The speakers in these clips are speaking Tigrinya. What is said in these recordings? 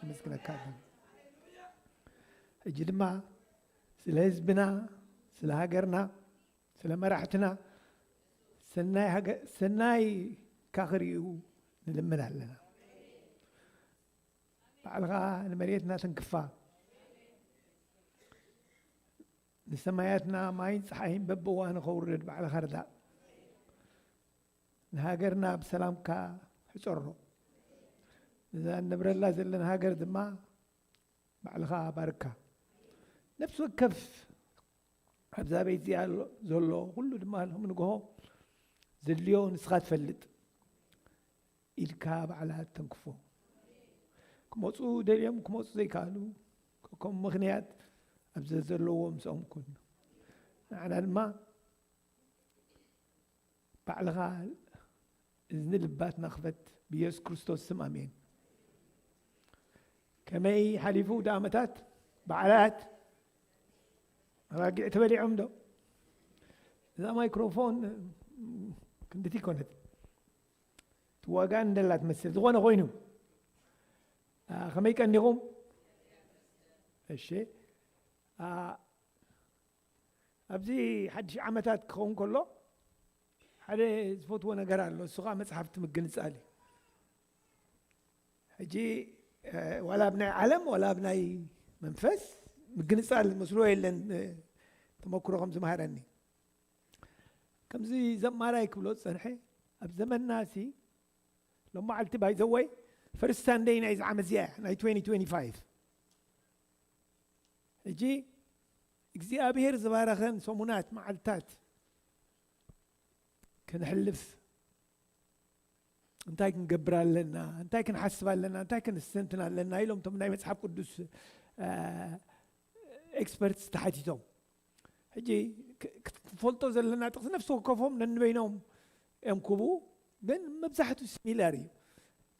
ነመስግነካ ኣለና። ሕጂ ድማ ስለ ህዝብና፣ ስለ ሃገርና፣ ስለ መራሕትና ሰናይ ሃገ-፣ ሰናይ ካኽርእዩ ንልምን ኣለና። ባዕልኻ ንመሬትና ተንክፋ፣ ንሰማያትና ማይን ፀሓይን በብእዋኑ ከውርድ ባዕልኻ ርዳእ። ንሃገርና ብሰላምካ ሕፀሮ። ነዛ እነብረላ ዘለና ሃገር ድማ ባዕልኻ ባርካ። ነፍሲ ወከፍ ኣብዛ ቤት እዚኣ ዘሎ ኩሉ ድማ ሎም ንግሆ ዘድልዮ ንስኻ ትፈልጥ ኢልካ ባዕላ ተንክፎ። ክመፁ ደልዮም ክመፁ ዘይከኣሉ ከም ምኽንያት ኣብ ዘዘለዎ ምስኦም ኩን። ንዓና ድማ ባዕልኻ እዝኒ ልባትና ክፈት ብኢየሱስ ክርስቶስ ስም ኣሜን። ከመይ ሓሊፉ ዳ ዓመታት በዓላት ኣባጊዕ ተበሊዖም ዶ? እዛ ማይክሮፎን ክንድቲ ይኮነት ትዋጋ እንደላ ትመስል ዝኾነ ኮይኑ ኣ፣ ከመይ ቀኒኹም? እሺ ኣ፣ ኣብዚ ሓድሽ ዓመታት ክኸውን ከሎ ሓደ ዝፈትዎ ነገር ኣሎ። እሱ ከዓ መፅሓፍቲ ምግንፃል እዩ። ሕጂ እ፣ ዋላ ኣብ ናይ ዓለም ዋላ ኣብ ናይ መንፈስ ምግንፃል መስሎ የለን። እ፣ ተመክሮ ከም ዝመሃረኒ ከምዚ ዘማራይ ክብሎ ዝፀንሐ ኣብ ዘመንና ሲ ሎመዓልቲ ባይዘወይ ፈርስት ሳንደይ ናይ ዝዓመት እዚኣ እያ ናይ twenty twenty-five። ሕጂ እግዚኣብሔር ዝባረኸን ሰሙናት መዓልታት ክንሕልፍ እንታይ ክንገብር ኣለና፣ እንታይ ክንሓስብ ኣለና፣ እንታይ ክንስተንትን ኣለና ኢሎም እቶም ናይ መፅሓፍ ቅዱስ ኤክስፐርትስ ተሓቲቶም። ሕጂ ክንፈልጦ ዘለና ጥቕሲ ነፍሲ ወከፎም ነንበይኖም እዮም ክቡ፣ ግን መብዛሕቱ ሲሚላር እዩ።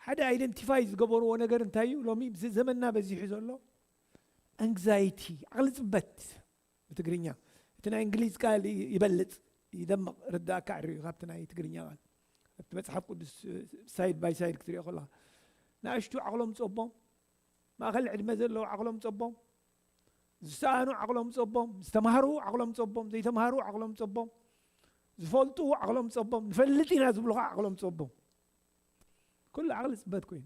ሓደ ኣይደንቲፋይ ዝገበርዎ ነገር እንታይ እዩ? ሎሚ ብዚ ዘመንና በዚሑ ዘሎ ኣንግዛይቲ፣ ዓቕሊ ፅበት ብትግርኛ። እቲ ናይ እንግሊዝ ቃል ይበልፅ፣ ይደምቕ፣ ርዳእካ ዕርዩ ካብቲ ናይ ትግርኛ ቃል። ኣብቲ መፅሓፍ ቅዱስ ሳይድ ባይ ሳይድ ክትሪኦ ከለካ ንኣሽቱ ዓቕሎም ፀቦም፣ ማእኸል ዕድመ ዘለዉ ዓቕሎም ፀቦም፣ ዝሰኣኑ ዓቕሎም ፀቦም፣ ዝተማሃሩ ዓቕሎም ፀቦም፣ ዘይተማሃሩ ዓቕሎም ፀቦም፣ ዝፈልጡ ዓቕሎም ፀቦም፣ ንፈልጥ ኢና ዝብሉ ከዓ ዓቕሎም ፀቦም። ኩሉ ዓቕሊ ፅበት ኮይኑ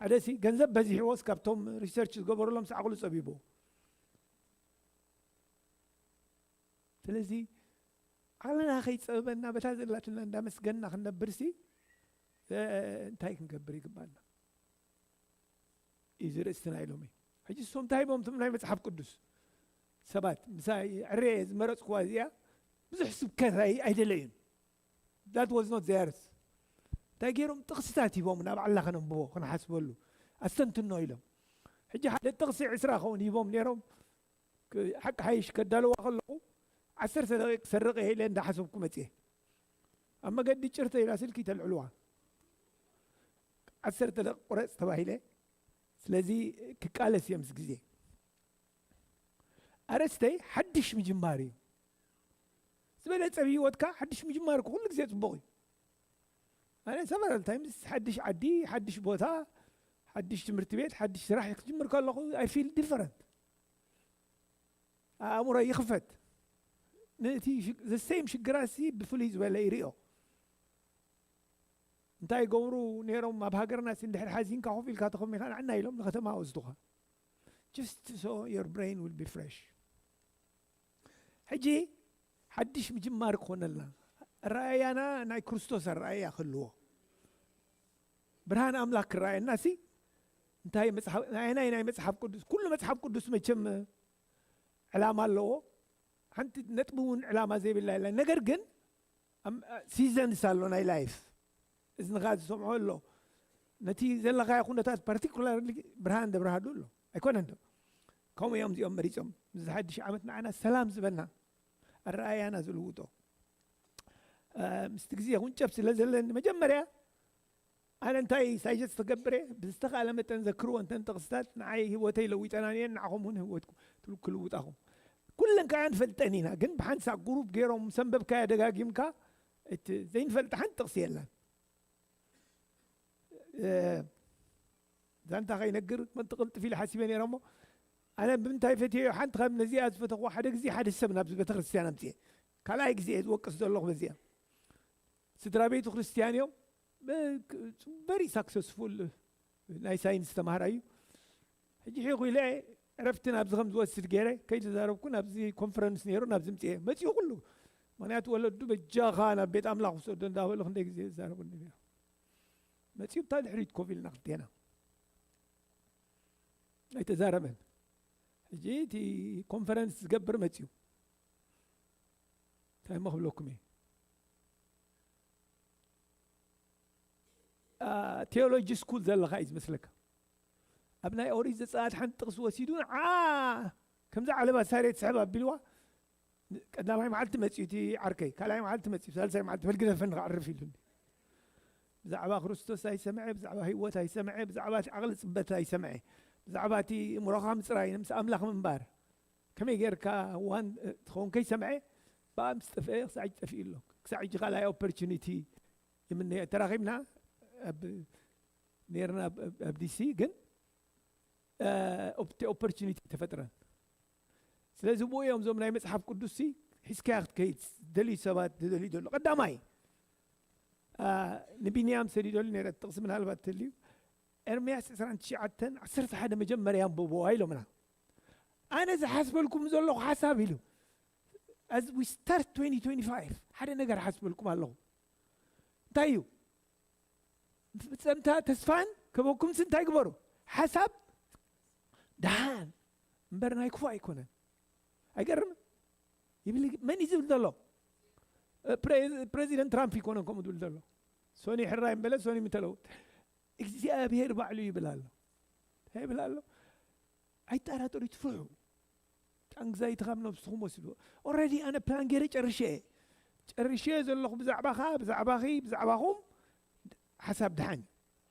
ሓደ ሲ ገንዘብ በዚሕዎስ ካብቶም ሪሰርች ዝገበሩሎም ዓቕሉ ፀቢቡ። ስለዚ ዓቕልና ከይፀበበና በታ ዘላትና እንዳመስገንና ክንነብር ሲ እንታይ ክንገብር ይግባና? እዚ ርእስትና ኢሎም እዩ። ሕጂ እሶም እንታይ ሂቦም እቶም ናይ መፅሓፍ ቅዱስ ሰባት ምሳይ ዕሬ ዝመረፅኩዋ እዚኣ ብዙሕ ስብከት ኣይደለዩን። That was not theirs። እንታይ ገይሮም ጥቕስታት ሂቦም ናብ ዓላ ከነንብቦ ክንሓስበሉ ኣስተንትኖ ኢሎም። ሕጂ ሓደ ጥቕሲ ዕስራ ከውን ሂቦም ነይሮም። ሓቂ ሓይሽ ከዳልዋ ከለኹ ዓሰርተ ደቂቕ ክሰርቕ እየ ኢለ እንዳሓሰብኩ መፅየ። ኣብ መገዲ ጭርተ ኢላ ስልኪ ተልዕልዋ። ዓሰርተ ደቂቕ ቁረፅ ተባሂለ። ስለዚ ክቃለስ እየ ምስ ግዜ። ኣርእስተይ ሓድሽ ምጅማር እዩ። ዝበለፀ ብሂወትካ ሓድሽ ምጅማር ኩሉ ግዜ ፅቡቕ እዩ። ኣነ ሰቨራል ታይምስ ሓድሽ ዓዲ፣ ሓድሽ ቦታ፣ ሓድሽ ትምህርቲ ቤት፣ ሓድሽ ስራሕ ክጅምር ከለኹ I feel different። ኣእምሮ ይኽፈት። ነቲ the same ሽግራት ሲ ብፍሉይ ዝበለ ይሪኦ። እንታይ ይገብሩ ነይሮም ኣብ ሃገርና ሲ እንድሕር ሓዚንካ ኮፍ ኢልካ ተኾሚኻ ንዓና ኢሎም ንከተማ ወስዱኻ። Just so your brain will be fresh። ሕጂ ሓድሽ ምጅማር ክኾነልና ኣረኣያና ናይ ክርስቶስ ኣረኣያ ክህልዎ፣ ብርሃን ኣምላክ ክረኣየና ሲ እንታይ መፅሓፍ ናይ ናይ ናይ መፅሓፍ ቅዱስ ኩሉ መፅሓፍ ቅዱስ መቸም ዕላማ ኣለዎ። ሓንቲ ነጥቢ እውን ዕላማ ዘይብላ የለን። ነገር ግን ሲዘንስ ኣሎ ናይ ላይፍ። እዝንኻ ዝሰምዖ ኣሎ። ነቲ ዘለኻዮ ኩነታት ፓርቲኩላርሊ ብርሃን ደብርሃሉ ኣሎ። ኣይኮነን ዶ? ከምኡ እዮም እዚኦም መሪፆም። እዚ ሓድሽ ዓመት ንዓና ሰላም ዝበና ኣረኣያና ዝልውጦ። ምስቲ ግዜ ኩንጨፍ ስለ ዘለኒ መጀመርያ ኣነ እንታይ ሳጀስት ትገብር እየ? ብዝተኻእለ መጠን ዘክርዎ እንተን ጥቕስታት ንዓይ ህይወተይ ለዊጠናን እየን፣ ንዓኹም እውን ህይወትኩም ትል-፣ ክልውጣኹም። ኩለን ከዓ ንፈልጠን ኢና፣ ግን ብሓንሳእ ግሩፕ ገይሮም ምስ ኣንበብካዮ ደጋጊምካ እቲ ዘይንፈልጥ ሓንቲ ጥቕሲ የላን። እ፣ ዛንታ ከይነግር ምእንቲ ቅልጥፍ ኢለ ሓሲበ ነይረ እሞ፣ ኣነ ብምንታይ ፈትየዮ? ሓንቲ ካብ ነዚኣ ዝፈተኽዎ፣ ሓደ ግዜ ሓደ ሰብ ናብዚ ቤተክርስትያን ኣምፅኤ፣ ካልኣይ ግዜ እየ ዝወቅስ ዘለኹ በዚኣ። ስድራ ቤቱ ክርስትያን እዮም። ቨሪ ሳክሰስፉል ናይ ሳይንስ ተማሃራይ እዩ። ሕጂ ሒኹ ኢለ ዕረፍቲ ናብዚ ከም ዝወስድ ገይረ ከይተዛረብኩ ናብዚ ኮንፈረንስ ነይሩ ናብዚ ምፅኤ መፅኡ ኩሉ። ምክንያቱ ወለዱ በጃኻ ናብ ቤት ኣምላኽ ውሰዶ እንዳበሉ ክንደይ ግዜ ይዛረቡኒ ነይሩ። መፅኡ ብታ ድሕሪት ኮፍ ኢልና ክልቴና ኣይተዛረበን። ሕጂ እቲ ኮንፈረንስ ዝገብር መፅኡ እንታይ እሞ ክብለኩም እየ። ቴዎሎጂ ስኩል ዘለኻ እዩ ዝመስለካ። ኣብ ናይ ኦሪት ዘጸኣት ሓንቲ ጥቕሲ ወሲዱ ንዓ ከምዛ ዓለባ ሳሬት ስሕብ ኣቢልዋ። ቀዳማይ መዓልቲ መጺኡ እቲ ዓርከይ፣ ካልኣይ መዓልቲ መጺኡ፣ ሳልሳይ መዓልቲ በል ግደፈኒ ክዓርፍ ኢሉኒ። ብዛዕባ ክርስቶስ ኣይሰምዐ፣ ብዛዕባ ህይወት ኣይሰምዐ፣ ብዛዕባ እቲ ዓቕሊ ጽበት ኣይሰምዐ፣ ብዛዕባ እቲ እምሮኻ ምጽራይ፣ ምስ ኣምላኽ ምንባር፣ ከመይ ጌርካ ዋን ትኸውን ከይሰምዐ ብኣ ምስ ጠፍአ ክሳዕ ሕጂ ጠፊኡ ኣሎ። ክሳዕ ሕጂ ካልኣይ ኦፖርቹኒቲ ይምነዮ። ተራኺብና ኣብ ነይርና ኣብ- ኣብ- ኣብ ዲሲ ግን ኦፕ- ኦፖርቹኒቲ ተፈጥረን። ስለዚ ብኡ እዮም እዞም ናይ መጽሓፍ ቅዱስ ሲ ሒዝካያ ክትከይድ ዝደልዩ ሰባት ዝደልዩ ዘሎ። ቀዳማይ ንቢንያም ሰዲደሉ ነረ ጥቕሲ ምናልባት ተልዩ ኤርምያስ ዕስራን ትሽዓተን ዓሰርተ ሓደ መጀመርያ ኣንብብዋ ኢሎምና። ኣነ ዝሓስበልኩም ዘለኹ ሓሳብ ኢሉ as we start twenty twenty-five ሓደ ነገር ሓስበልኩም ኣለኹ። እንታይ እዩ? ፍጸምታ ተስፋን ከበኩምሲ እንታይ ግበሩ? ሓሳብ ደሓን እምበር ናይ ክፉእ ኣይኮነን። ኣይገርምን? ይብል። መን እዩ ዝብል ዘሎ? ፕሬዚደንት ትራምፕ ይኮነን ከምኡ ዝብል ዘሎ። ሶኒ ሕራይ እምበለ ሶኒ ምተለውጥ እግዚኣብሔር ባዕሉ ይብል ኣሎ። እንታይ ይብል ኣሎ? ኣይጠራጠሩ፣ ይትፍሑ። ኣንግዛይቲ ካብ ነብስኹም ወስድዎ። ኦረዲ ኣነ ፕላን ገይረ ጨርሸ ጨርሸ ዘለኹ ብዛዕባኻ፣ ብዛዕባኺ፣ ብዛዕባኹም ሓሳብ ድሓን እዩ።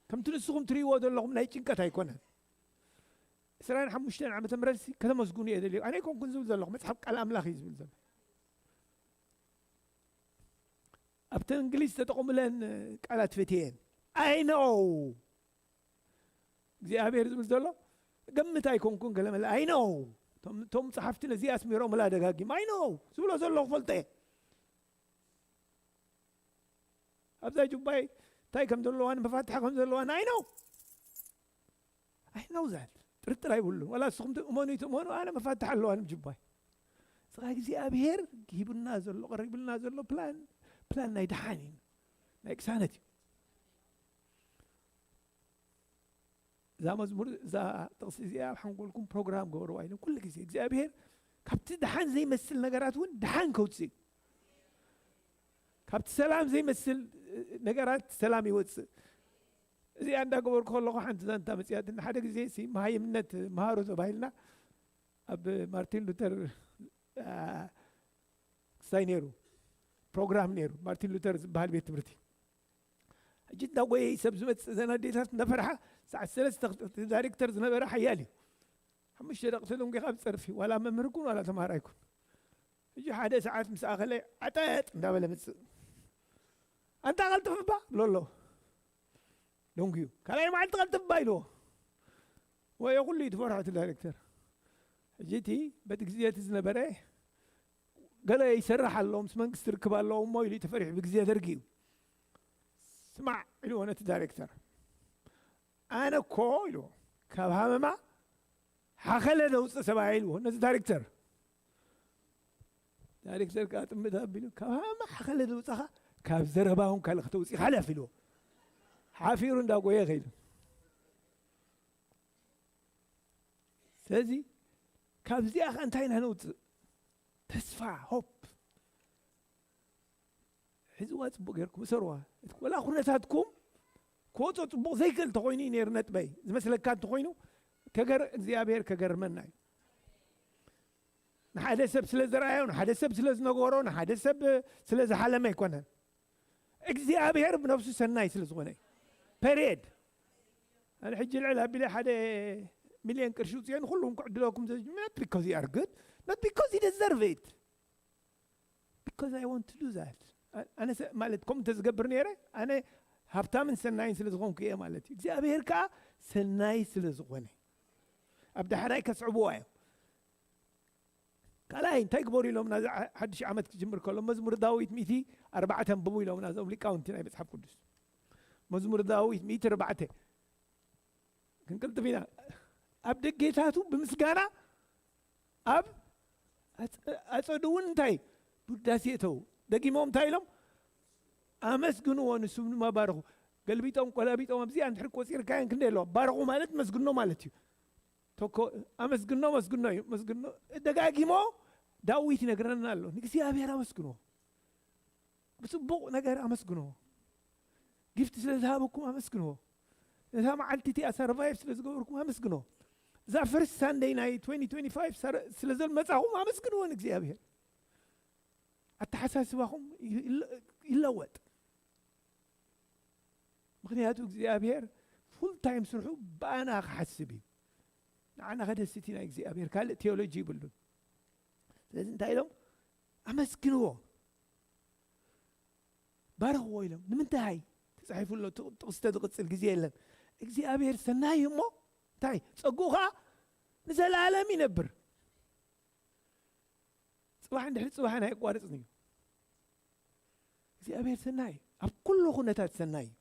ከምቲ ንስኹም ትርእይዎ ዘለኹም ናይ ጭንቀት ኣይኮነን። ዕስራን ሓሙሽተን ዓመተ ምህረት ከተመስግኑ እየ ደልዮ። ኣነ ኣይኮንኩን ዝብል ዘለኹ፣ መጽሓፍ ቃል ኣምላኽ እዩ ዝብል ዘሎ። ኣብቲ እንግሊዝ ዝተጠቐሙለን ቃላት ፈትየን። ኣይ ኖው እግዚኣብሔር ዝብል ዘሎ ገምት ኣይኮንኩን። ገለመለ ኣይ ኖው እቶም ጸሓፍቲ ነዚ ኣስሚሮምላ ደጋጊም ኣይ ኖው ዝብሎ ዘሎ ክፈልጦ እየ። ኣብዛ ጁባይ እንታይ ከም ዘለዋን መፋትሐ ከም ዘለዋን ኣይ ኖው ኣይ ኖው ዛት ጥርጥር ኣይብሉን። ዋላ ንስኹም እመኑ ይትእመኑ ኣነ መፋትሐ ኣለዋን ጁባይ። ስኻ እግዚኣብሔር ሂቡና ዘሎ ቀሪቡልና ዘሎ ፕላን ፕላን ናይ ደሓን እዩ፣ ናይ ቅሳነት እዩ። እዛ መዝሙር እዛ ጥቕሲ እዚኣ ኣብ ሓንጎልኩም ፕሮግራም ገበርዋ ኢሎም ኩሉ ግዜ እግዚኣብሔር ካብቲ ደሓን ዘይመስል ነገራት እውን ደሓን ከውፅእ እዩ። ካብቲ ሰላም ዘይመስል ነገራት ሰላም ይወፅእ። እዚኣ እንዳገበርኩ ከለኹ ሓንቲ ዛንታ መፅያትኒ። ሓደ ግዜ ሲ መሃይምነት መሃሩ ተባሂልና ኣብ ማርቲን ሉተር ክስታይ ነይሩ ፕሮግራም ነይሩ ማርቲን ሉተር ዝበሃል ቤት ትምህርቲ። ሕጂ እንዳጎየ ሰብ ዝመፅእ ዘን ኣዴታት እንዳፈርሓ ሰዓት ሰለስተ ዳይሬክተር ዝነበረ ሓያል እዩ። ሓሙሽተ ደቂ ተደንጒኻ ብፀርፊ ዋላ መምህር ኩን ዋላ ተምሃራይ ኩን። ሕጂ ሓደ ሰዓት ምስ ኣኸለ ዓጠጥ እንዳበለ መፅእ። ኣንታ ቀልጥፍባ ብሎ ኣሎ ደንጉዩ። ካልኣይ መዓልቲ ቀልጥፍባ ኢልዎ። ወዮ ኩሉ እዩ ትፈርሖ እቲ ዳይሬክተር። ሕጂ እቲ በቲ ግዜ እቲ ዝነበረ ገለ ይሰርሕ ኣሎ ምስ መንግስቲ ርክብ ኣለዎ እሞ ኢሉ ተፈሪሑ ብግዜ ደርጊ እዩ። ስማዕ ኢልዎ ነቲ ዳይሬክተር ኣነ እኮ ኢልዎ ካብ ሃመማ ሓኸለ ዘውፅእ ሰብኣይ ኢልዎ ነዚ ዳይሬክተር። ዳይሬክተር ከዓ ጥምት ኣቢሉ ካብ ሃመማ ሓኸለ ዘውፅእኻ ካብ ዘረባ እውን ካልእ ከተውፅእ ሓለፍ ኢልዎ ሓፊሩ እንዳጎየ ከይዱ። ስለዚ ካብዚኣ ከ እንታይ ኢና ነውፅእ? ተስፋ ሆፕ ሕዝዋ ፅቡቅ ገይርኩም እሰርዋ። ወላ ኩነታትኩም ክወፆ ፅቡቅ ዘይክእል ተኮይኑ እዩ ነይሩ ነጥበይ ዝመስለካ እንተኮይኑ ከገር እግዚኣብሔር ከገርመና እዩ። ንሓደ ሰብ ስለ ዝረኣዮ ንሓደ ሰብ ስለ ዝነገሮ ንሓደ ሰብ ስለ ዝሓለመ ኣይኮነን። እግዚኣብሔር ብነፍሱ ሰናይ ስለ ዝኾነ እዩ። ፔሪየድ። ኣነ ሕጂ ልዕል ኣቢለ ሓደ ሚልዮን ቅርሺ ውፅኦ ንኩሉም ክዕድለኩም not because you are good, not because you deserve it, because I want to do that. ኣነ ማለት ከምኡ እንተዝገብር ነይረ ኣነ ሃብታምን ሰናይን ስለ ዝኾንኩ እየ ማለት እዩ። እግዚኣብሔር ከዓ ሰናይ ስለ ዝኾነ ኣብ ዳሕራይ ከስዕብዋ እዮም። ካልኣይ እንታይ ግበሩ ኢሎም ናዚ ሓድሽ ዓመት ክጅምር ከሎ መዝሙር ዳዊት ሚእቲ ኣርባዕተ ኣንብቡ ኢሎም ናዞም ሊቃውንቲ ናይ መጽሓፍ ቅዱስ። መዝሙር ዳዊት ሚእቲ ኣርባዕተ ክንቅልጥፍ ኢና። ኣብ ደጌታቱ ብምስጋና ኣብ ኣጸዱ እውን እንታይ ብዳሴ እተው። ደጊሞም እንታይ ኢሎም ኣመስግንዎ፣ ንሱ ድማ ባርኹ። ገልቢጦም ቆላቢጦም ኣብዚኣ እንድሕር ቆጺርካየን ክንደ ኣለዋ። ባርኹ ማለት መስግኖ ማለት እዩ። ተኮ ኣመስግኖ መስግኖ እዩ። መስግኖ ደጋጊሞ ዳዊት ይነግረና ኣሎ። ንእግዚኣብሔር ኣመስግኖ፣ ብጽቡቕ ነገር ኣመስግኖ፣ ጊፍት ስለ ዝሃበኩም ኣመስግኖ፣ ነታ መዓልቲ እቲኣ ሰርቫይቭ ስለ ዝገበርኩም ኣመስግኖ። እዛ ፈርስት ሳንደይ ናይ ትወንቲ ትወንቲ ፋይቭ ስለ ዘልመጻኹም ኣመስግንዎ ንእግዚኣብሔር። ኣተሓሳስባኹም ይለወጥ። ምክንያቱ እግዚኣብሔር ፉል ታይም ስርሑ ብኣና ክሓስብ እዩ። ንዓና ከደስት ኢና እግዚኣብሔር፣ ካልእ ቴዎሎጂ ይብሉን። ስለዚ እንታይ ኢሎም ኣመስግንዎ፣ ባርኽዎ ኢሎም። ንምንታይ ተፃሒፉ ኣሎ? ጥቕስተ ዝቕፅል ግዜ የለን። እግዚኣብሔር ሰናይ እዩ እሞ እንታይ ፀጉኡ ከዓ ንዘለኣለም ይነብር። ፅባሕ እንድሕሪ ፅባሕን ኣየቋርፅን እዩ። እግዚኣብሔር ሰናይ ኣብ ኩሉ ኩነታት ሰናይ እዩ።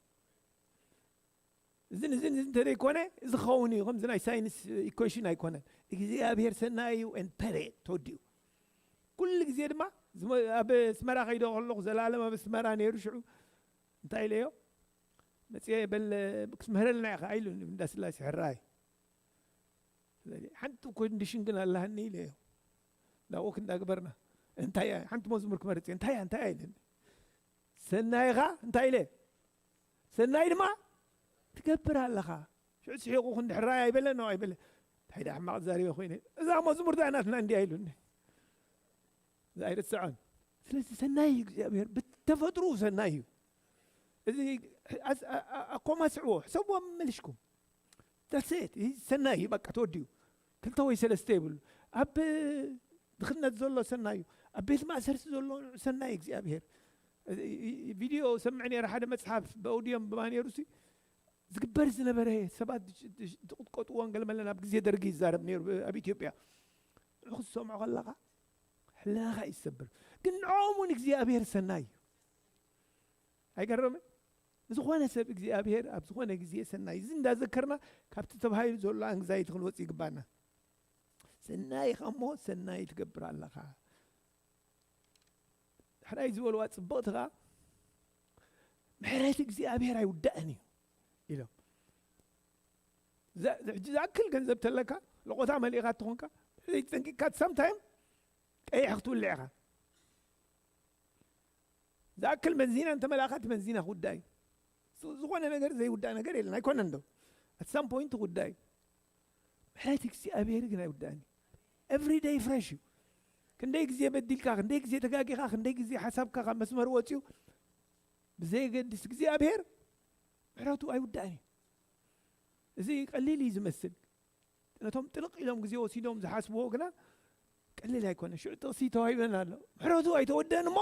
እዝን እዝን እንተደይኮነ እዚ ክኸውን እዩ። ከምዚ ናይ ሳይንስ ኢኩዌሽን ኣይኮነን። እግዚኣብሔር ሰናይ እዩ። ን ፐሬ ተወዲኡ። ኩሉ ግዜ ድማ ኣብ ኣስመራ ከይደ ከለኹ ዘላለም ኣብ ኣስመራ ነይሩ። ሽዑ እንታይ ኢለዮ መፅየ በል ክትምህረልና ኢኻ ኢሉ እንዳስላሴ ሕራይ ሓንቲ ኮንዲሽን ግን ኣለሃኒ ኢለዮ። ዳወክ እንዳግበርና እንታይ ሓንቲ መዝሙር ክመርፅ እንታይ እንታይ ኣይለኒ። ሰናይኻ እንታይ ኢለ ሰናይ ድማ ትገብር ኣለኻ። ሽዑ ስሒቑ ክንድሕራይ ኣይበለ ነው ኣይበለ እንታይ ዳ ሕማቕ ዛሪበ ኮይነ እዛ መዝሙር ዳ ናትና እንዲያ ኢሉኒ። እዛ ኣይርስዖን። ስለዚ ሰናይ እዩ እግዚኣብሔር፣ ብተፈጥሩ ሰናይ እዩ። እዚ ኣኮማስዕዎ ሕሰብዎ መመልሽኩም። ዳሴት ሰናይ እዩ በቃ ተወዲኡ። ክልተ ወይ ሰለስተ ይብሉ። ኣብ ድኽነት ዘሎ ሰናይ እዩ። ኣብ ቤት ማእሰርቲ ዘሎ ሰናይ እግዚኣብሔር። ቪድዮ ሰምዕ ነረ ሓደ መፅሓፍ ብኣውድዮም ብማኔሩ ሲ ዝግበር ዝነበረ ሰባት ዝቁጥቀጥዎ ገለመለ ናብ ግዜ ደርጊ ይዛረብ ነይሩ ኣብ ኢትዮጵያ። ንዑ ክትሰምዖ ከለኻ ሕልናኻ እዩ ዝሰብር። ግን ንዕኦም እውን እግዚኣብሔር ሰናይ እዩ። ኣይገረምን? ዝኾነ ሰብ እግዚኣብሔር ኣብ ዝኾነ ግዜ ሰናይ እዚ እንዳዘከርና ካብቲ ተባሂሉ ዘሎ ኣንግዛይቲ ክንወፅ ይግባና። ሰናይ ኢኻ እሞ ሰናይ ትገብር ኣለኻ። ሕራይ ዝበልዋ ፅብቕቲ ከዓ ምሕረት እግዚኣብሔር ኣይውዳእን እዩ ኢሎም። ሕጂ ዝኣክል ገንዘብ ተለካ ለቆታ መሊእካ ትኾንካ ዘይተጠንቂቅካ ሳምታይም ቀይሕ ክትውልዕ ኢኻ። ዝኣክል መንዚና እንተመላእካ እቲ መንዚና ክውዳእ እዩ። ዝኾነ ነገር ዘይውዳእ ነገር የለን። ኣይኮነን ዶ ኣት ሳም ፖይንት ክውዳእ እዩ። ምሕረት እግዚኣብሔር ግን ኣይውዳእን እዩ። ኤቭሪ ደይ ፍረሽ እዩ። ክንደይ ግዜ በዲልካ፣ ክንደይ ግዜ ተጋጊኻ፣ ክንደይ ግዜ ሓሳብካ ካብ መስመር ወፅዩ ብዘየገድስ እግዚኣብሔር ምሕረቱ ኣይውዳእን እዩ። እዚ ቀሊል እዩ ዝመስል። ነቶም ጥልቕ ኢሎም ግዜ ወሲዶም ዝሓስብዎ ግና ቀሊል ኣይኮነ። ሽዑ ጥቕሲ ተዋሂበና ኣሎ። ምሕረቱ ኣይተወደን እሞ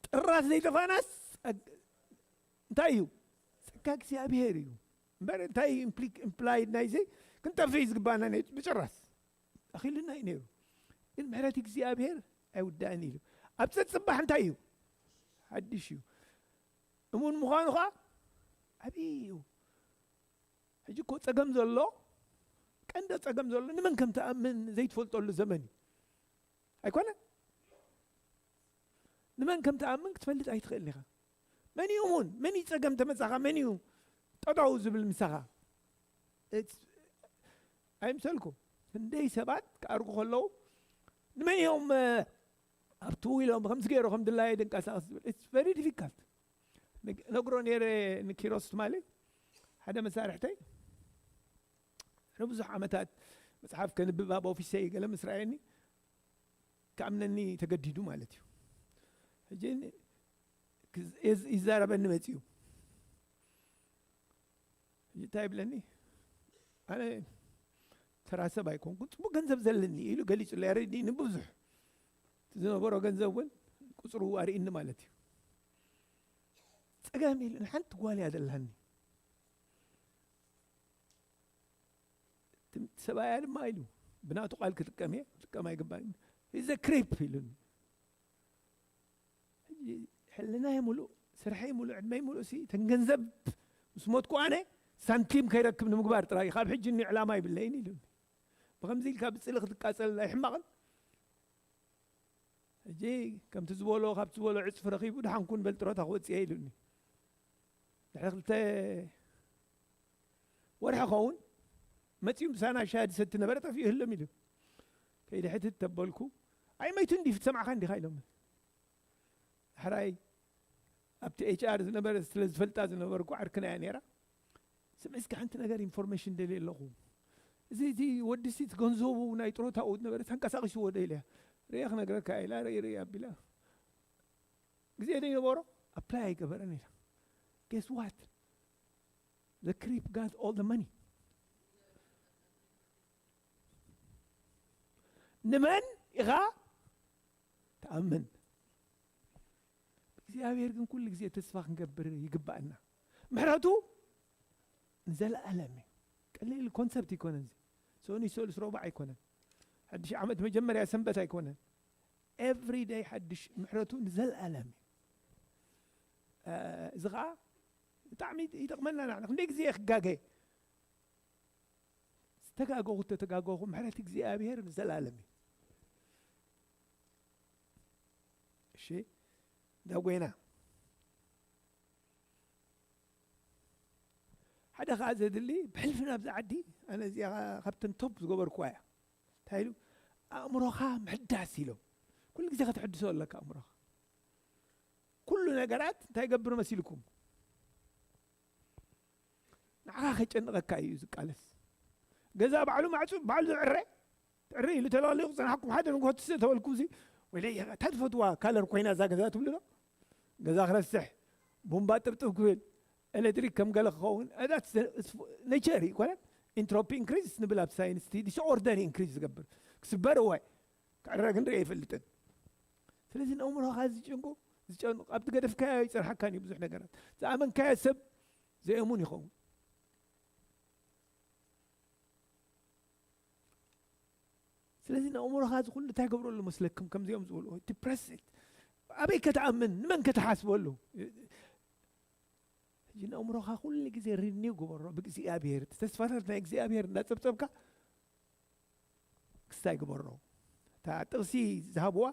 ጥራት ዘይጠፋናስ እንታይ እዩ? ጸጋ እግዚኣብሔር እዩ እምበር እንታይ ኢምፕላይድ ናይዚ ክንጠፍእ እዩ ዝግባና ነ ብጭራስ ኣኺልና እዩ ነይሩ። ግን ምሕረት እግዚኣብሔር ኣይውዳእን ኢሉ ኣብ ጸጽባሕ እንታይ እዩ? ሓድሽ እዩ። እሙን ምዃኑ ከዓ ዓብዪ እዩ። ሕጂ እኮ ጸገም ዘሎ ቀንደ ጸገም ዘሎ ንመን ከም ትኣምን ዘይትፈልጠሉ ዘመን እዩ። ኣይኮነን? ንመን ከም ትኣምን ክትፈልጥ ኣይትኽእልን ኢኻ። መን እዩ እሙን? መን እዩ ጸገም ተመጻኻ? መን እዩ ጠጠው ዝብል ምሳኻ? ኣይምሰልኩም። ክንደይ ሰባት ክኣርጉ ከለዉ ንመን እዮም ኣብቲ ኢሎም ከምዚ ገይሩ ከም ድላየ ድንቀሳቀስ ዝብል? It's very difficult። ነግሮ ነይረ ንኪሮስ ትማሊ ሓደ መሳርሕተይ ንብዙሕ ዓመታት መፅሓፍ ከንብብ ኣብ ኦፊሰይ ገለ ምስ ረኣየኒ ክኣምነኒ ተገዲዱ ማለት እዩ። ሕጂ ይዛረበኒ መፅዩ። ሕጂ እንታይ ይብለኒ? ኣነ ተራ ሰብ ኣይኮንኩን፣ ፅቡቅ ገንዘብ ዘለኒ ኢሉ ገሊፁለይ። ኣረዲኒ ብዙሕ ዝነበሮ ገንዘብ እውን ቁፅሩ ኣርእኒ ማለት እዩ። ፀገም ኢሉ ሓንቲ ጓል እያ ዘለኒ። ትም- ሰብኣያ ድማ ኢሉ ብናቱ ቃል ክጥቀም እየ ክጥቀም ኣይግባእን። He's a creep ኢሉኒ። ሕጂ ሕልናይ ሙሉእ ስርሐይ ሙሉእ ዕድመይ ሙሉእ ሲ ተን ገንዘብ ምስ ሞትኩ ኣነ ሳንቲም ከይረክብ ንምግባር ጥራይ ካብ ሕጂ ኒ ዕላማ ይብለይን ኢሉኒ። ብከምዚ ኢልካ ብፅሊ ክትቃፀል ኣይሕማቕን? ሕጂ ከምቲ ዝበሎ ካብቲ ዝበሎ ዕፅፊ ረኺቡ ድሓን ኩን በል ጥሮታ ክወፅእ እየ ኢሉኒ። ድሕሪ ክልተ ወርሒ ኸውን መፂኡ ምሳና ሻሂ ዝሰቲ ነበረ። ጠፊኡ የለን ኢሉ። ከይደ ሕትት ተበልኩ። ኣይመይቱ እንዲ ትሰምዓኻ እንዲኻ ኢሎም። ሕራይ ኣብቲ ኤች ኣር ዝነበረ ስለ ዝፈልጣ ዝነበርኩ ዓርክና እያ ነይራ። ስምዒ እስኪ ሓንቲ ነገር ኢንፎርሜሽን ደልየ ኣለኹ። እዚ እቲ ወዲ ሲ ገንዘቡ ናይ ጥሮታኡ ዝነበረ ተንቀሳቒስዎ ዶ ኢለ እያ። ርየ ክነግረካ ኢላ ርኢ ርኢ ኣቢላ ግዜ ዶ ይነበሮ ኣፕላይ ኣይገበረን ኢላ። Guess what? The creep got all the money. ንመን ኢኻ ትኣምን? እግዚኣብሔር ግን ኩሉ ግዜ ተስፋ ክንገብር ይግባኣና። ምሕረቱ ንዘለኣለም እዩ። ቀሊል ኮንሰፕት ኣይኮነን። እዚ ሰኑይ ሰሉስ ረቡዕ ኣይኮነን። ሓድሽ ዓመት መጀመርያ ሰንበት ኣይኮነን። ኤቭሪ ደይ ሓድሽ ምሕረቱ ንዘለኣለም እዩ። እዚ ከዓ ብጣዕሚ ይጠቕመና። ንሕና ክንደይ ግዜ ክጋገ ዝተጋገኹ ተተጋገኹ ምሕረት እግዚኣብሔር ንዘለኣለም እዩ። እሺ፣ ዳጎይና ሓደ ከዓ ዘድሊ ብሕልፊ ናብዚ ዓዲ ኣነ እዚኣ ካብተን ቶፕ ዝገበርኩዋ እያ። እንታይ ኢሉ ኣእምሮኻ ምሕዳስ ኢሎም ኩሉ ግዜ ከተሕድሶ ኣለካ ኣእምሮኻ። ኩሉ ነገራት እንታይ ገብር መሲልኩም ንዓኻ ከጨንቐካ እዩ ዝቃለስ። ገዛ ባዕሉ ማዕፁ ባዕሉ ዝዕረ ትዕሪ ኢሉ ተላሊቑ ዝፀናሕኩም ሓደ ንግሆ ትስእ ተበልኩም ሲ ወይለይ እታ ትፈትዋ ካለር ኮይና እዛ ገዛ ትብሉ ዶ? ገዛ ክረስሕ ቡምባ ጥብጥብ ክብል ኤሌክትሪክ ከም ገለ ክኸውን ኔቸር ይኮነን። ኢንትሮፒ ኢንክሪዝ ንብል ኣብ ሳይንስ ዲስኦርደር ኢንክሪዝ ዝገብር ክስበር እዋይ ክዕረ ክንርኢ ኣይፈልጥን። ስለዚ ንኣእምሮኻ ዝጭንቁ ዝጨንቁ ኣብቲ ገደፍካዮ ይፀንሓካን እዩ ብዙሕ ነገራት ዝኣመንካዮ ሰብ ዘየሙን ይኸውን። ስለዚ ንኣእምሮኻ እዚ ኩሉ እንታይ ገብረሉ መስለኩም ከምዚኦም ዝበሉ ዲፕረስድ ኣበይ ከተኣምን ንመን ከተሓስበሉ? ሕጂ ንኣእምሮኻ ኩሉ ግዜ ሪኒው ግበሮ ብእግዚኣብሔር እቲ ተስፋታት ናይ እግዚኣብሔር እንዳፀብፀብካ ክስታይ ግበሮ። እታ ጥቕሲ ዝሃብዋ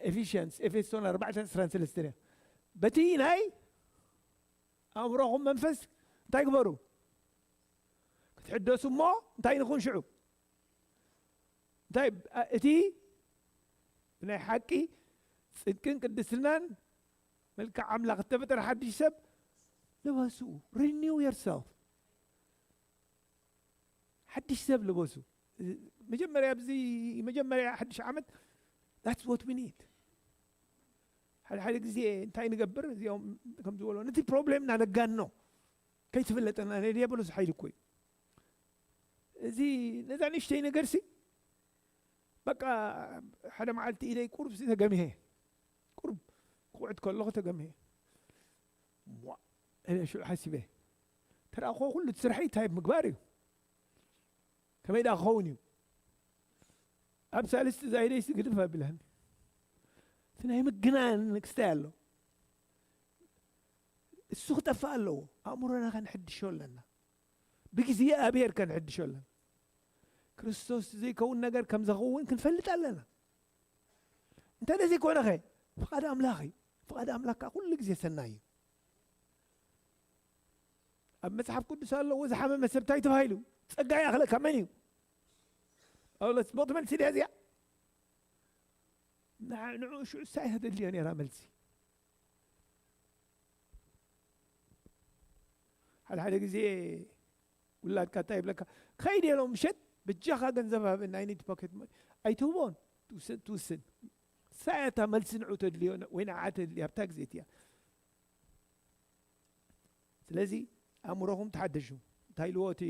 ኤፊሽንስ ኤፌሶን ኣርባዕተ ዕስራን ሰለስተን እያ። በቲ ናይ ኣእምሮኹም መንፈስ እንታይ ግበሩ ክትሕደሱ እሞ እንታይ ንኹን ሽዑ እንታይ እቲ ብናይ ሓቂ ፅድቅን ቅድስናን መልክዕ ኣምላኽ እተፈጠረ ሓድሽ ሰብ ልበሱ። Renew yourself ሓድሽ ሰብ ልበሱ። መጀመርያ ኣብዚ መጀመርያ ሓድሽ ዓመት that's what we need። ሓደ ሓደ ግዜ እንታይ ንገብር እዚኦም ከም ዝበሎ ነቲ ፕሮብሌምና ነጋኖ ከይትፍለጠና ናይ ዲያብሎስ ሓይሊ እኮ እዩ። እዚ ነዛ ንእሽተይ ነገር ሲ በቃ ሓደ መዓልቲ ኢደይ ቁሩብ ሲ ተገምሄ ቁሩብ ክቑዕት ከለኹ ተገምሄ ዋ እለ ሽዑ ሓሲበ ተረኣኹ ኩሉ እቲ ስርሐይ እንታይ ምግባር እዩ ከመይ ደኣ ክኸውን እዩ ኣብ ሳልስቲ ዛይደይሲ ግድፍ ኣቢላኒ እቲ ናይ ምግናን ክስታይ ኣሎ እሱ ክጠፍእ ኣለዎ ኣእምሮና ከንሕድሾ ኣለና ብግዜ ኣብሔር ከንሕድሾ ኣለና ክርስቶስ ዘይከውን ነገር ከም ዘኸውን ክንፈልጥ ኣለና እንተ ዘይኮነ ኸ ፍቓድ ኣምላኽ እዩ ፍቓድ ኣምላኽ ከዓ ኩሉ ግዜ ሰናይ እዩ ኣብ መጽሓፍ ቅዱስ ኣለዎ ዝሓመመ ሰብ እንታይ ተባሂሉ ጸጋ ይኣኽለካ መን እዩ ጳውሎስ ጽቡቕቲ መልሲ ድያ እዚኣ ንዑ ሽዑ ሳይ ተደልዮ ነራ መልሲ ሓደ ሓደ ግዜ ውላድካ እንታይ ይብለካ ከይድ የሎም ምሸት በጃኻ ገንዘብ ሃበ ናይ ኒድ ፖኬት ኣይትህቦን ትውስን ሳያታ መልሲ ንዑ ተድልዮ ወይ ንዓ ተድልዮ ኣብታ ግዜ እያ ስለዚ ኣእምሮኹም ተሓደሹ እንታይ ኢልዎ እቲ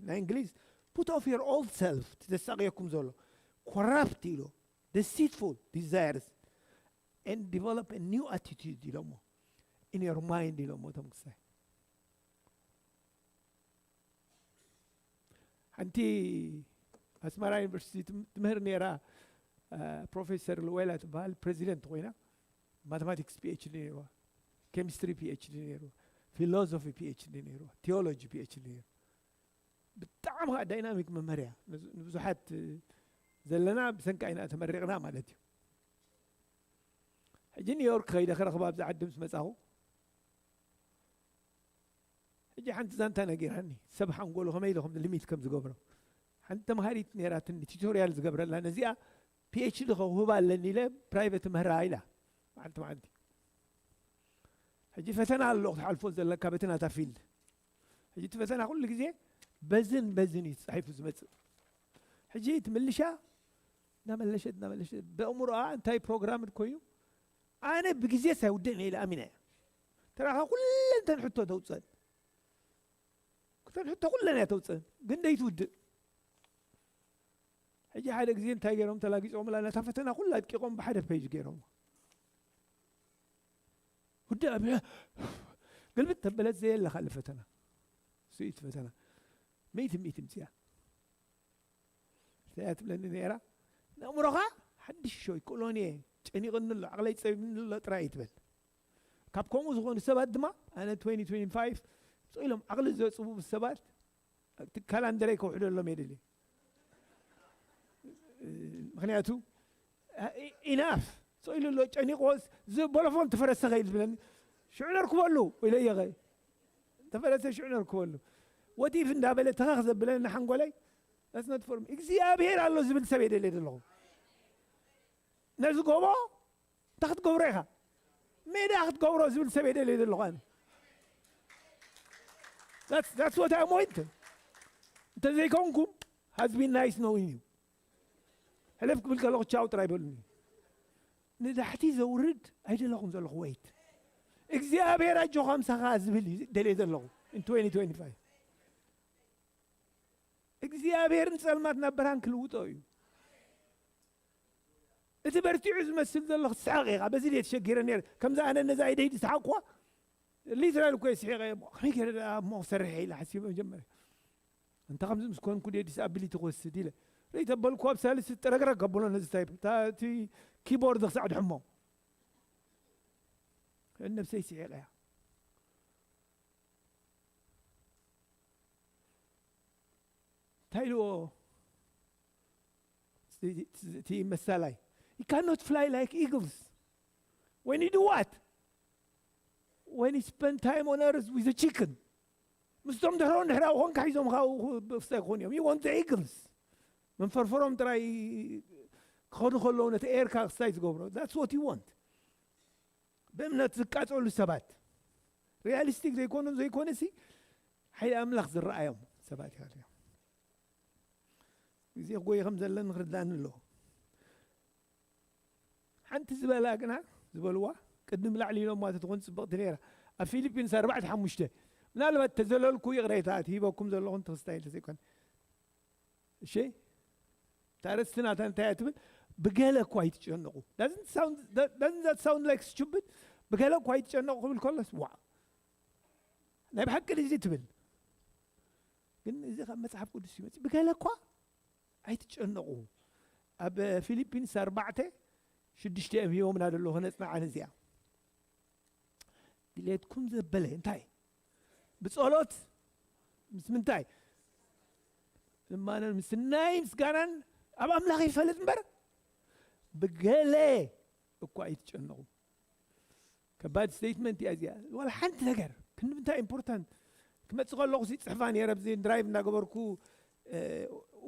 ናይ እንግሊዝ put off your old self ተሳቅየኩም ዘሎ corrupt ኢሎ deceitful desires and develop a new attitude ኢሎሞ in your mind ኢሎሞ እቶም ክሳይ ኣንቲ ኣስመራ ዩኒቨርሲቲ ትምህር ነይራ። ፕሮፌሰር ልወይላ ትበሃል ፕሬዚደንት ኮይና፣ ማቴማቲክስ ፒኤችዲ ነይርዋ፣ ኬሚስትሪ ፒኤችዲ ነይርዋ፣ ፊሎዞፊ ፒኤችዲ ነይርዋ፣ ቴዎሎጂ ፒኤችዲ ነይሩ። ብጣዕሚ ከዓ ዳይናሚክ መምህር እያ። ንብዙሓት ዘለና ብሰንካ ኢና ተመሪቕና ማለት እዩ። ሕጂ ኒውዮርክ ከይደ ክረኽባ ኣብዚ ዓዲ ምስ መፃኹ፣ ሕጂ ሓንቲ ዛንታ ነጊራኒ፣ ሰብ ሓንጎሉ ከመይ ኢሉ ከም ሊሚት ከም ዝገብሮ። ሓንቲ ተምሃሪት ነይራትኒ፣ ቲቶርያል ዝገብረላ፣ ነዚኣ ፒኤችዲ ከውህባ ኣለኒ ኢለ ፕራይቬት ምህራ ኢላ። መዓልቲ መዓልቲ ሕጂ ፈተና ኣሎ ክትሓልፎ ዘለካ በቲ ናታ ፊልድ። ሕጂ እቲ ፈተና ኩሉ ግዜ በዝን በዝን እዩ ተፃሒፉ ዝመፅእ። ሕጂ ትምልሻ እናመለሸት እናመለሸት ብእምሮኣ እንታይ ፕሮግራም ኮይኑ ኣነ ብግዜስ ኣይውድእን ኢለ ኣሚነ እያ። ተራኻ ኩለን ተን ሕቶ ተውፅአን። ክተን ሕቶ ኩለን እያ ተውፅአን፣ ግን ደይትውድእ። ሕጂ ሓደ ግዜ እንታይ ገይሮም ተላጊፆምላ ነታ ፈተና ኩላ ኣድቂቖም ብሓደ ፔጅ ገይሮም። ውድእ ኣብያ ግልብጥ ተበለት ዘየለ ካልእ ፈተና ስኢት ፈተና ሚእቲ ሚእቲ ምፅያ። እንታይ እያ ትብለኒ ነይራ? ንኣእምሮኻ ሓድሽ ሾይ ክእሎን እየ፣ ጨኒቕኒ ኣሎ፣ ዓቕለይ ፀቢብኒ ኣሎ ጥራይ እትበል። ካብ ከምኡ ዝኾኑ ሰባት ድማ ኣነ ትወንቲ ትወንቲ ፋይቭ ስቕ ኢሎም ዓቕሊ ዘፅቡ ሰባት እቲ ካላንደረይ ከውሕደሎም እየ ደልየ። ምክንያቱ ኢናፍ ስቕ ኢሉ ኣሎ፣ ጨኒቕዎስ ዝበለፎን ተፈረሰ ከይድ ዝብለኒ ሽዑ ነርክበሉ ኢለየኸ ተፈረሰ ሽዑ ነርክበሉ ወቲፍ እንዳበለ ተኸኽ ዘብለኒ ሓንጎለይ ኣስነት ፎርም እግዚኣብሔር ኣሎ ዝብል ሰብ የደልየ ዘለኹ። ነዚ ጎቦ እንታይ ክትገብሮ ኢኻ? ሜዳ ክትገብሮ ዝብል ሰብ የደልየ ዘለኹ ኣነ። That's what I want። እንተዘይኮንኩም has been nice knowing you። ሕልፍ ክብል ከለኹ ቻው ጥራይ በሉኒ። ንዳሕቲ ዘውርድ ኣይደለኹም ዘለኹ ወይት እግዚኣብሔር ኣጆኻ ምሳኻ ዝብል እዩ ደልየ ዘለኹ። In twenty twenty-five እግዚኣብሔር ንጸልማት ናብ ብርሃን ክልውጦ እዩ። እቲ በርቲዑ ዝመስል ዘሎ ክትስሕቕ ኢኻ። በዚ ድየ ተሸጊረ ነይረ። ከምዚ ኣነ ነዛ ኢደይ ዝሰሓቕኩዋ ሊትራል እኮ እየ ስሒቐ። ከመይ ገይረ ደኣ እሞ ክሰርሕ እየ ኢለ ሓሲበ መጀመርያ። እንተ ከምዚ ምስ ኮንኩ ድየ ዲስኣቢሊቲ ክወስድ ኢለ ርእይ ተበልኩ። ኣብ ሳልስቲ ጥረግረግ ከብሎ ነዚ ታይፕ እታ እቲ ኪቦርድ ክሳዕ ድሕሞ ነብሰይ ስሒቐ እያ። እንታይ ኢልዎ እቲ መሳላይ? You cannot fly like eagles. When you do what? When you spend time on earth with a chicken. ምስቶም ድሕሮ ንድሕራዊ ኮንካ ሒዞም ካብኡ ብፍሳይ ክኾኑ እዮም። You want the eagles. መንፈርፈሮም ጥራይ ክኸዱ ከለዉ ነቲ ኤርካ ክስታይ ዝገብሮ። That's what you want. ብእምነት ዝቃጸሉ ሰባት ሪያሊስቲክ ዘይኮኑ ዘይኮነ ሲ ሓይሊ ኣምላኽ ዝረኣዮም ሰባት እዮም። ግዜ ክጎይ ከም ዘለኒ ክርዳእኒ ኣለዎ። ሓንቲ ዝበላ ግና ዝበልዋ ቅድም ላዕሊ ኢሎማ ተትኾን ጽብቕቲ ነይራ። ኣብ ፊሊፒንስ ኣርባዕተ ሓሙሽተ ምናልባት ተዘለልኩ ይቕሬታ እቲ ሂበኩም ዘለኹ እንተክስታይ ተዘይኮነ እሺ። ታረስቲ ናታ እንታይ እያ ትብል? ብገለ እኳ ኣይትጨነቑ። Doesn't that sound like stupid? ብገለ እኳ ኣይትጨነቑ ክብል ከሎስ ዋ ናይ ብሓቂ እዚ ትብል። ግን እዚ ካብ መጽሓፍ ቅዱስ ይመጽእ። ብገለ እኳ ኣይትጨነቑ። ኣብ ፊሊፒንስ ኣርባዕተ ሽዱሽተ እዮም ሂቦምና ዘለዉ ከነጽንዓ ነዚኣ። ድሌትኩም ዘበለ እንታይ? ብጸሎት ምስ ምንታይ? ልማነን ምስናይ ምስጋናን ኣብ ኣምላኽ ይፈልጥ እምበር ብገለ እኳ ኣይትጨነቑ። ከባድ ስቴትመንት እያ እዚኣ። ዋላ ሓንቲ ነገር ክንዲ ምንታይ ኢምፖርታንት ክመጽእ ከለኹ ሲ ጽሕፋ ነይረ ብዚ ድራይቭ እናገበርኩ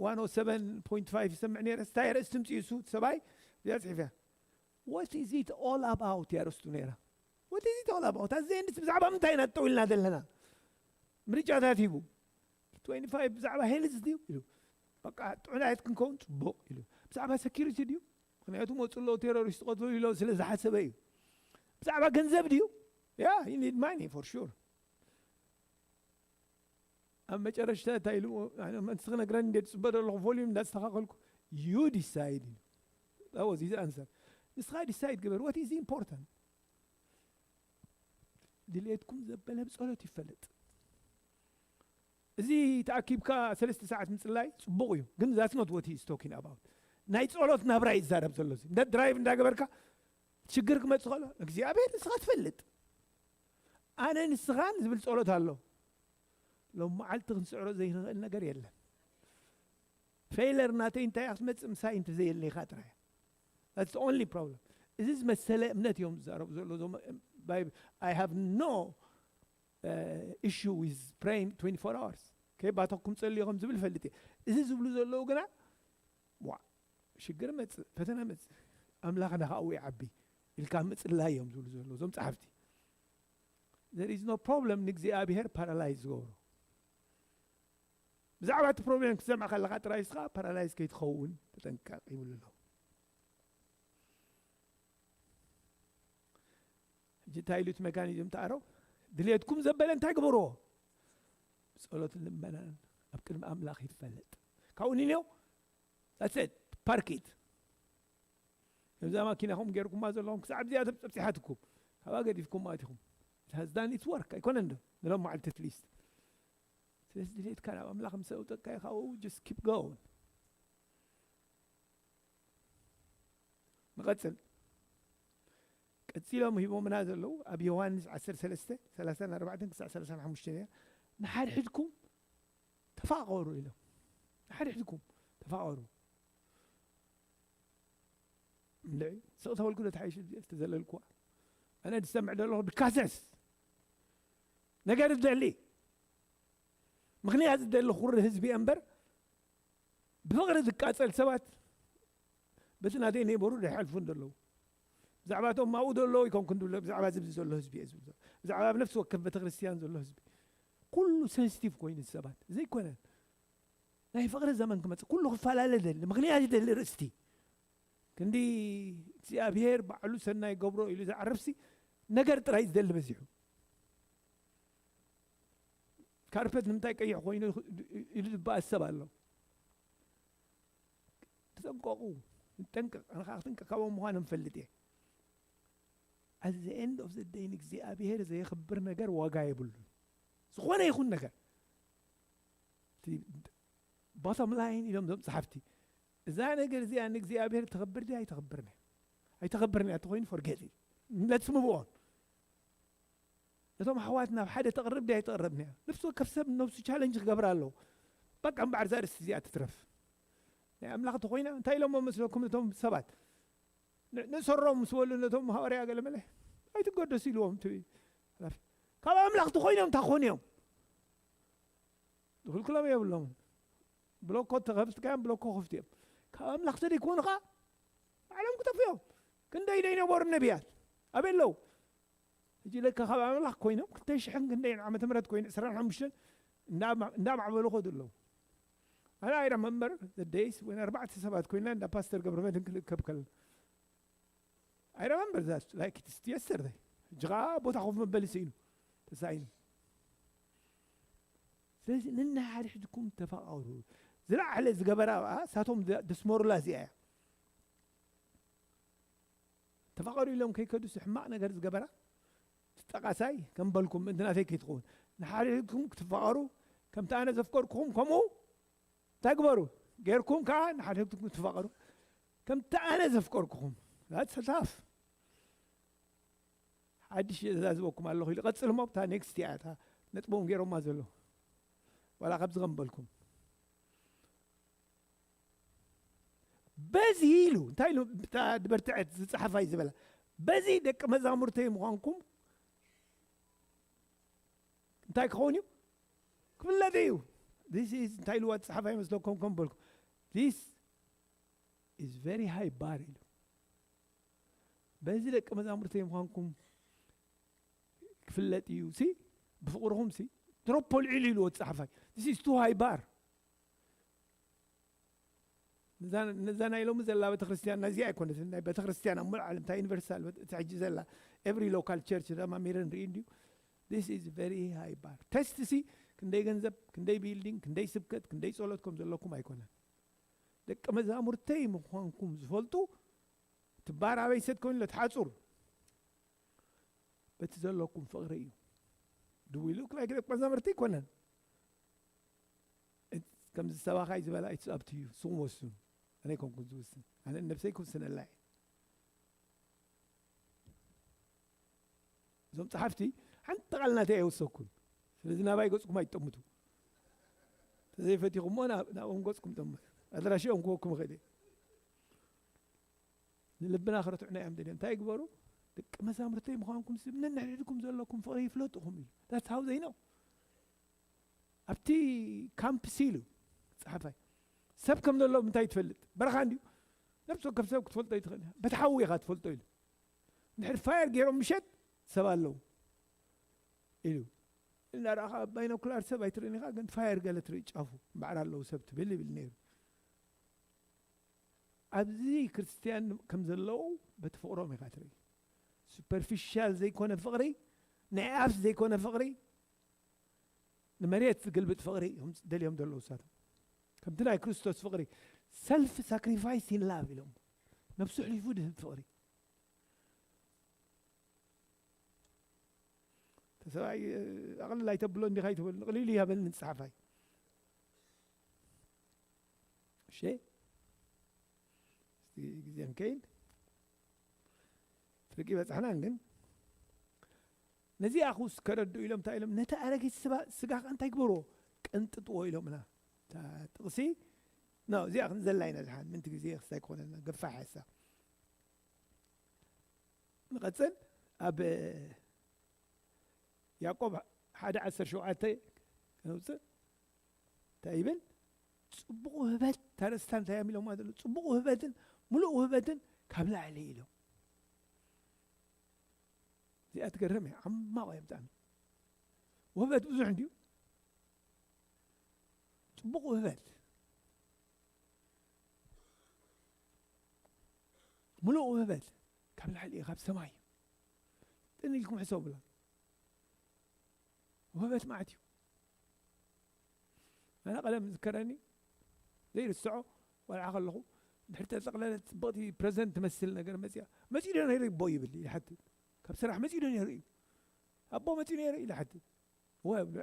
ዋን ኦ ሰቨን ፖይንት ፋይቭ ይሰምዕ ነይረ። ስታይ ርእስቲ ምጽኡ እሱ እቲ ሰብኣይ እዚኣ ጽሒፈ What is it all about? እያ ርእስቱ ነይራ። What is it all about? ኣዘየንስ ብዛዕባ ምንታይ ኢና ጠው ኢልና ዘለና? ምርጫታት ሂቡ። ትወንቲ ፋይቭ ብዛዕባ ሄልዝ ድዩ ኢሉ። በቃ ጥዑናየት ክንከውን ጽቡቕ ኢሉ። ብዛዕባ ሰኪሪቲ ድዩ? ምክንያቱ መፁ ኣለዉ ቴሮሪስት ቀትሉ ኢሎ ስለ ዝሓሰበ እዩ። ብዛዕባ ገንዘብ ድዩ? Yeah, you need money for sure. ኣብ መጨረሽታ እንታይ ኢሉ? ኣነ መንስ ክነግረኒ እንደ ዝፅበ ዘለኹ ቮሊዩም እንዳስተኻኸልኩ you decide ኢሉ። That was his answer. ንስኻ ዲሳይድ ግበር። What is important? ድሌትኩም ዘበለ ብጸሎት ይፈለጥ። እዚ ተኣኪብካ ሰለስተ ሰዓት ምጽላይ ጽቡቕ እዩ፣ ግን that's not what he is talking about። ናይ ጸሎት ናብራ ይዛረብ ዘሎ። እዚ እንዳ ድራይቭ እንዳገበርካ ሽግር ክመጽእ ከሎ፣ እግዚኣብሔር ንስኻ ትፈልጥ፣ ኣነ ንስኻን ዝብል ጸሎት ኣሎ። ሎም መዓልቲ ክንስዕሮ ዘይንኽእል ነገር የለን። ፌይለር ናተይ እንታይ ክትመጽእ ምሳይ እንተዘየለይካ ጥራይ። That's the only problem። እዚ ዝመሰለ እምነት እዮም ዝዛረቡ ዘሎ እዞም ባይብል። I have no issue with praying twenty-four hours። ከይባተኩም ጸልዮ ከም ዝብል እፈልጥ እየ። እዚ ዝብሉ ዘለዉ ግና ዋ ሽግር መጽእ፣ ፈተና መጽእ፣ ኣምላኽና ከኣ ይዓቢ ኢልካ ምጽላይ እዮም ዝብሉ ዘለዉ እዞም ጸሓፍቲ። There is no problem ንእግዚኣብሔር ፓራላይዝ ዝገብሮ። ብዛዕባ እቲ ፕሮብሌም ክትሰምዕ ከለኻ ጥራይ ንስኻ ፓራላይዝ ከይትኸውን ተጠንቀቕ ይብሉ ኣለዉ። ሕጂ እንታይ ኢሉ እቲ መካኒዝም ተኣረው? ድሌትኩም ዘበለ እንታይ ግበርዎ? ብጸሎትን ልመናን ኣብ ቅድሚ ኣምላኽ ይፈለጥ። ካብኡ ንንዮ that's it፣ ፓርኪት። እዛ ማኪናኹም ጌርኩማ ዘለኹም ክሳዕ ኣብዚኣ ተብጸብጺሓትኩም ካብኣ ገዲፍኩም ኣቲኹም። It has done its work ኣይኮነን ዶ? ንሎም መዓልቲ at least። ስለዚ ድሌትካ ናብ ኣምላኽ ምስ ኣውጠካ ኢኻ፣ just keep going። ንቐጽል። ቀጺሎም ሂቦምና ዘለዉ ኣብ ዮሃንስ ዓሰርተ ሰለስተ፣ ሰላሳ ኣርባዕተ ክሳዕ ሰላሳ ሓሙሽተ እያ። ንሓድሕድኩም ተፋቐሩ ኢሎም። ንሓድሕድኩም ተፋቐሩ። እንድዒ ስቕ ተበልኩ ዶ ተሓይሽ እዚኣ ዝተዘለልኩዋ? ኣነ ዝሰምዕ ዘለኹ ድካሰስ ነገር ዝደሊ፣ ምኽንያት ዝደሊ ኩሪ ህዝቢ እምበር ብፍቕሪ ዝቃጸል ሰባት በቲ ናተይ ኔበሩ ዶ ይሓልፉ ዘለዉ። ብዛዕባ እቶም ኣብኡ ዘለዉ ኣይኮንኩን ዝብሎ፣ ብዛዕባ እዚ ኣብዚ ዘሎ ህዝቢ እየ ዝብል ዘሎ። ብዛዕባ ኣብ ነፍሲ ወከፍ ቤተክርስትያን ዘሎ ህዝቢ። ኩሉ ሴንሲቲቭ ኮይኑ ሰባት። ዘይኮነን። ናይ ፍቕሪ ዘመን ክመጽእ፣ ኩሉ ክፈላለ ደሊ፣ ምኽንያት ይደሊ ርእስቲ። ክንዲ እግዚኣብሔር ባዕሉ ሰናይ ገብሮ ኢሉ ዝዓርፍሲ ነገር ጥራይ ዝደሊ በዚሑ። ካርፐት ንምንታይ ቀይሕ ኮይኑ ኢሉ ዝበኣስ ሰብ ኣሎ። ተጠንቀቑ፣ ንጠንቀቕ። ኣነ ከዓ ክጥንቀቕ ካብኦም ምዃኖም እፈልጥ እየ። At the end of the day ንእግዚኣብሔር ዘየኽብር ነገር ዋጋ የብሉን። ዝኾነ ይኹን ነገር። እቲ ቦቶም ላይን ኢሎም እዞም ጸሓፍቲ፣ እዛ ነገር እዚኣ ንእግዚኣብሔር ተኽብር ድያ ኣይተኽብርን እያ? ኣይተኽብርን እያ እንተኾይኑ forget it። Let's move on። ነቶም ኣሕዋት ናብ ሓደ ተቕርብ ድያ ኣይተቕረብን እያ? ነፍሲ ወከፍ ሰብ ነብሱ ቻለንጅ ክገብር ኣለዎ። በቃ እምበኣር እዛ ርእስቲ እዚኣ ትትረፍ። ናይ ኣምላኽ እንተኾይና እንታይ ኢሎሞ መስለኩም እቶም ሰባት? ን-፣ ንእሰሮም ምስ በሉ ነቶም ሃዋርያ ገለመለ ኣይትገደሱ ኢልዎም እቲ ሓላፊ። ካብ ኣምላኽ እንተኾይኖም እንታይ ክኾኑ እዮም? ዝኽልክሎም የብሎምን። ብሎኮ ተኸፍትካዮም ብሎኮ ክፍት እዮም። ካብ ኣምላኽ ተደይኮኑ ኸዓ ባዕሎም ክጠፍኡ እዮም። ክንደይ ደይ ነበሩ ነቢያት ኣበይ ኣለዉ? ሕጂ ለካ ካብ ኣምላኽ ኮይኖም ክልተ ሽሕን ክንደይን ዓመተ ምህረት ኮይኑ ዕስራን ሓሙሽተን እንዳ-፣ እንዳማዕበሉ ከዱ ኣለዉ። ኣነ I remember the days when ኣርባዕተ ሰባት ኮይና እንዳ ፓስተር ገብረመድህን ክልእከብ ከለና። I remember that like it's yesterday። ሕጂ ኸዓ ቦታ ኮፍ መበሊ ስኢኑ ተሳኢኑ። ስለዚ ንናይ ሓድሕድኩም ተፋቐሩ። ዝለዓለ ዝገበራ ኸዓ ሳቶም ደ-፣ ደስመሩላ እዚኣ እያ። ተፋቐሩ ኢሎም ከይከዱስ ሕማቕ ነገር ዝገበራ እቲ ጠቓሳይ ከም በልኩም ምእንቲ ናተይ ከይትኸውን ንሓድሕድኩም ክትፋቐሩ ከምቲ ኣነ ዘፍቀርኩኹም ከምኡ እንታይ ግበሩ ጌርኩም ከዓ ንሓድሕድኩም ክትፋቐሩ ከምቲ ኣነ ዘፍቀርኩኹም። That's tough። ሓድሽ የዛዝበኩም ኣለኹ ኢሉ ቀጽል እሞ እታ ኔክስት እያ እታ ነጥቦም ገይሮማ ዘለዉ ዋላ ካብዚ ከም በልኩም በዚ ኢሉ እንታይ ኢሉ እታ ዝበርትዐት ዝጸሓፋይ ዝበላ በዚ ደቂ መዛሙርተይ ምዃንኩም እንታይ ክኸውን እዩ ክፍለጥ እዩ። This is እንታይ ኢልዋ ዝጸሓፋይ መስለኩም ከም በልኩ this is very high bar ኢሉ በዚ ደቂ መዛሙርተይ ምዃንኩም ክፍለጥ እዩ ሲ ብፍቕርኹም ሲ ድሮፕ ኣልዒሉ ኢልዎ ዝጸሓፋይ this is too high bar። ነዛ ናይ ሎሚ ዘላ ቤተክርስትያን ናዚኣ ኣይኮነትን ናይ ቤተክርስትያን ኣብ ሙሉእ ዓለም እታ ዩኒቨርሳል እቲ ሕጂ ዘላ every local church ደማሚረ ንርኢ እንድዩ this is very high bar። ተስት ሲ ክንደይ ገንዘብ ክንደይ ቢልዲንግ ክንደይ ስብከት ክንደይ ጸሎት ከም ዘለኩም ኣይኮነን። ደቂ መዛሙርተይ ምዃንኩም ዝፈልጡ እቲ ባር ኣበይ ሰት ኮይኑ ኣሎ ትሓጹር በቲ ዘለኩም ፍቕሪ እዩ። Do we look like ደቂ መዛሙርቲ ኣይኮነን። ከምዚ ሰባኻይ ዝበላ it's up to you፣ ንስኹም ወስኑ። ኣነ ኣይኮንኩን ዝውስን፣ ኣነ ንነብሰይ ክውስነላ እየ። እዞም ጸሓፍቲ ሓንቲ ቃል ናተይ ኣይወሰኩን። ስለዚ ናባይ ገጽኩም ኣይትጠምቱ። ተዘይፈቲኹሞ ናብ- ናብኦም ገጽኩም ጠምቱ። ኣድራሽኦም ክወኩም ይኽእል እየ። ንልብና ክረትዑና እዮም ደልዮም። እንታይ ይግበሩ? ደቂ መዛሙርተይ ምዃንኩም ስብ ነንሕድሕድኩም ዘለኩም ፍቕሪ ይፍለጥኹም እዩ። That's how they know። ኣብቲ ካምፕ ሲሉ ጸሓፋይ ሰብ ከም ዘሎ ምንታይ ትፈልጥ? በረኻ እንድዩ። ነብሲ ወከፍ ሰብ ክትፈልጦ ይትኽእል እያ። በቲ ሓዊ ኢኻ ትፈልጦ ኢሉ። እንድሕር ፋየር ገይሮም ምሸት ሰብ ኣለዉ ኢሉ። እናረኣኻ ባይኖኩላር ሰብ ኣይትርእን ኢኻ፣ ግን ፋየር ገለ ትርኢ ጫፉ እምበዓር ኣለዉ ሰብ ትብል ይብል ነይሩ። ኣብዚ ክርስትያን ከም ዘለዉ በቲ ፍቕሮም ኢኻ ትርኢ። ሱፐርፊሻል ዘይኮነ ፍቕሪ፣ ናይ ኣፍ ዘይኮነ ፍቕሪ፣ ንመሬት ዝግልብጥ ፍቕሪ እዮም ደልዮም ዘለዉ እሳቶም። ከምቲ ናይ ክርስቶስ ፍቕሪ ሰልፍ ሳክሪፋይሲንግ ላቭ ኢሎም፣ ነብሱ ኣሕሊፉ ድህብ ፍቕሪ። ተሰብኣይ ኣቕልል ኣይተብሎ እንዲኻ ይትበል ንቕሊሉ ይሃበል ንፀሓፋይ እሺ። እስቲ ግዜ ንከይድ ፍርቂ በፃሕናን ግን ነዚኣ ክውስ ከረድኡ ኢሎም እንታይ ኢሎም ነቲ ኣረጊት ስባ- ስጋ ከ እንታይ ግበርዎ ቀንጥጥዎ ኢሎምና እታ ጥቕሲ ኖ እዚኣ ክንዘላ ኢና ዝሓን ምንቲ ግዜ ክስታይ ክኾነልና ገፋሕ ሓሳ ንቐፅል ኣብ ያዕቆብ ሓደ ዓሰርተ ሸውዓተ ከነውፅእ እንታይ ይብል? ፅቡቕ ውህበት ታረስታ እንታይ እዮም ኢሎማ ዘለዉ? ፅቡቕ ውህበትን ምሉእ ውህበትን ካብ ላዕሊ ኢሎም። እዚኣ ትገርም እያ። ዓማቕ እዮም ብጣዕሚ። ውህበት ብዙሕ እንድዩ። ፅቡቕ ውህበት፣ ምሉእ ውህበት ካብ ላዕሊ እዩ፣ ካብ ሰማይ እዩ። ጥን ኢልኩም ሕሰቡላ። ውህበት መዓት እዩ። ኣነ ቀደም ዝከረኒ ዘይርስዖ ቆልዓ ከለኹ ድሕሪ ተጠቕለለት ፅብቕቲ ፕረዘንት ትመስል ነገር መፅያ መፂኡ ዶ ነይሩ ይቦ ይብል ይሓትት ካብ ስራሕ መፂኡ ዶ ነይሩ እዩ ኣቦ መፂኡ ነይሩ ይሓትት እወ እብሉ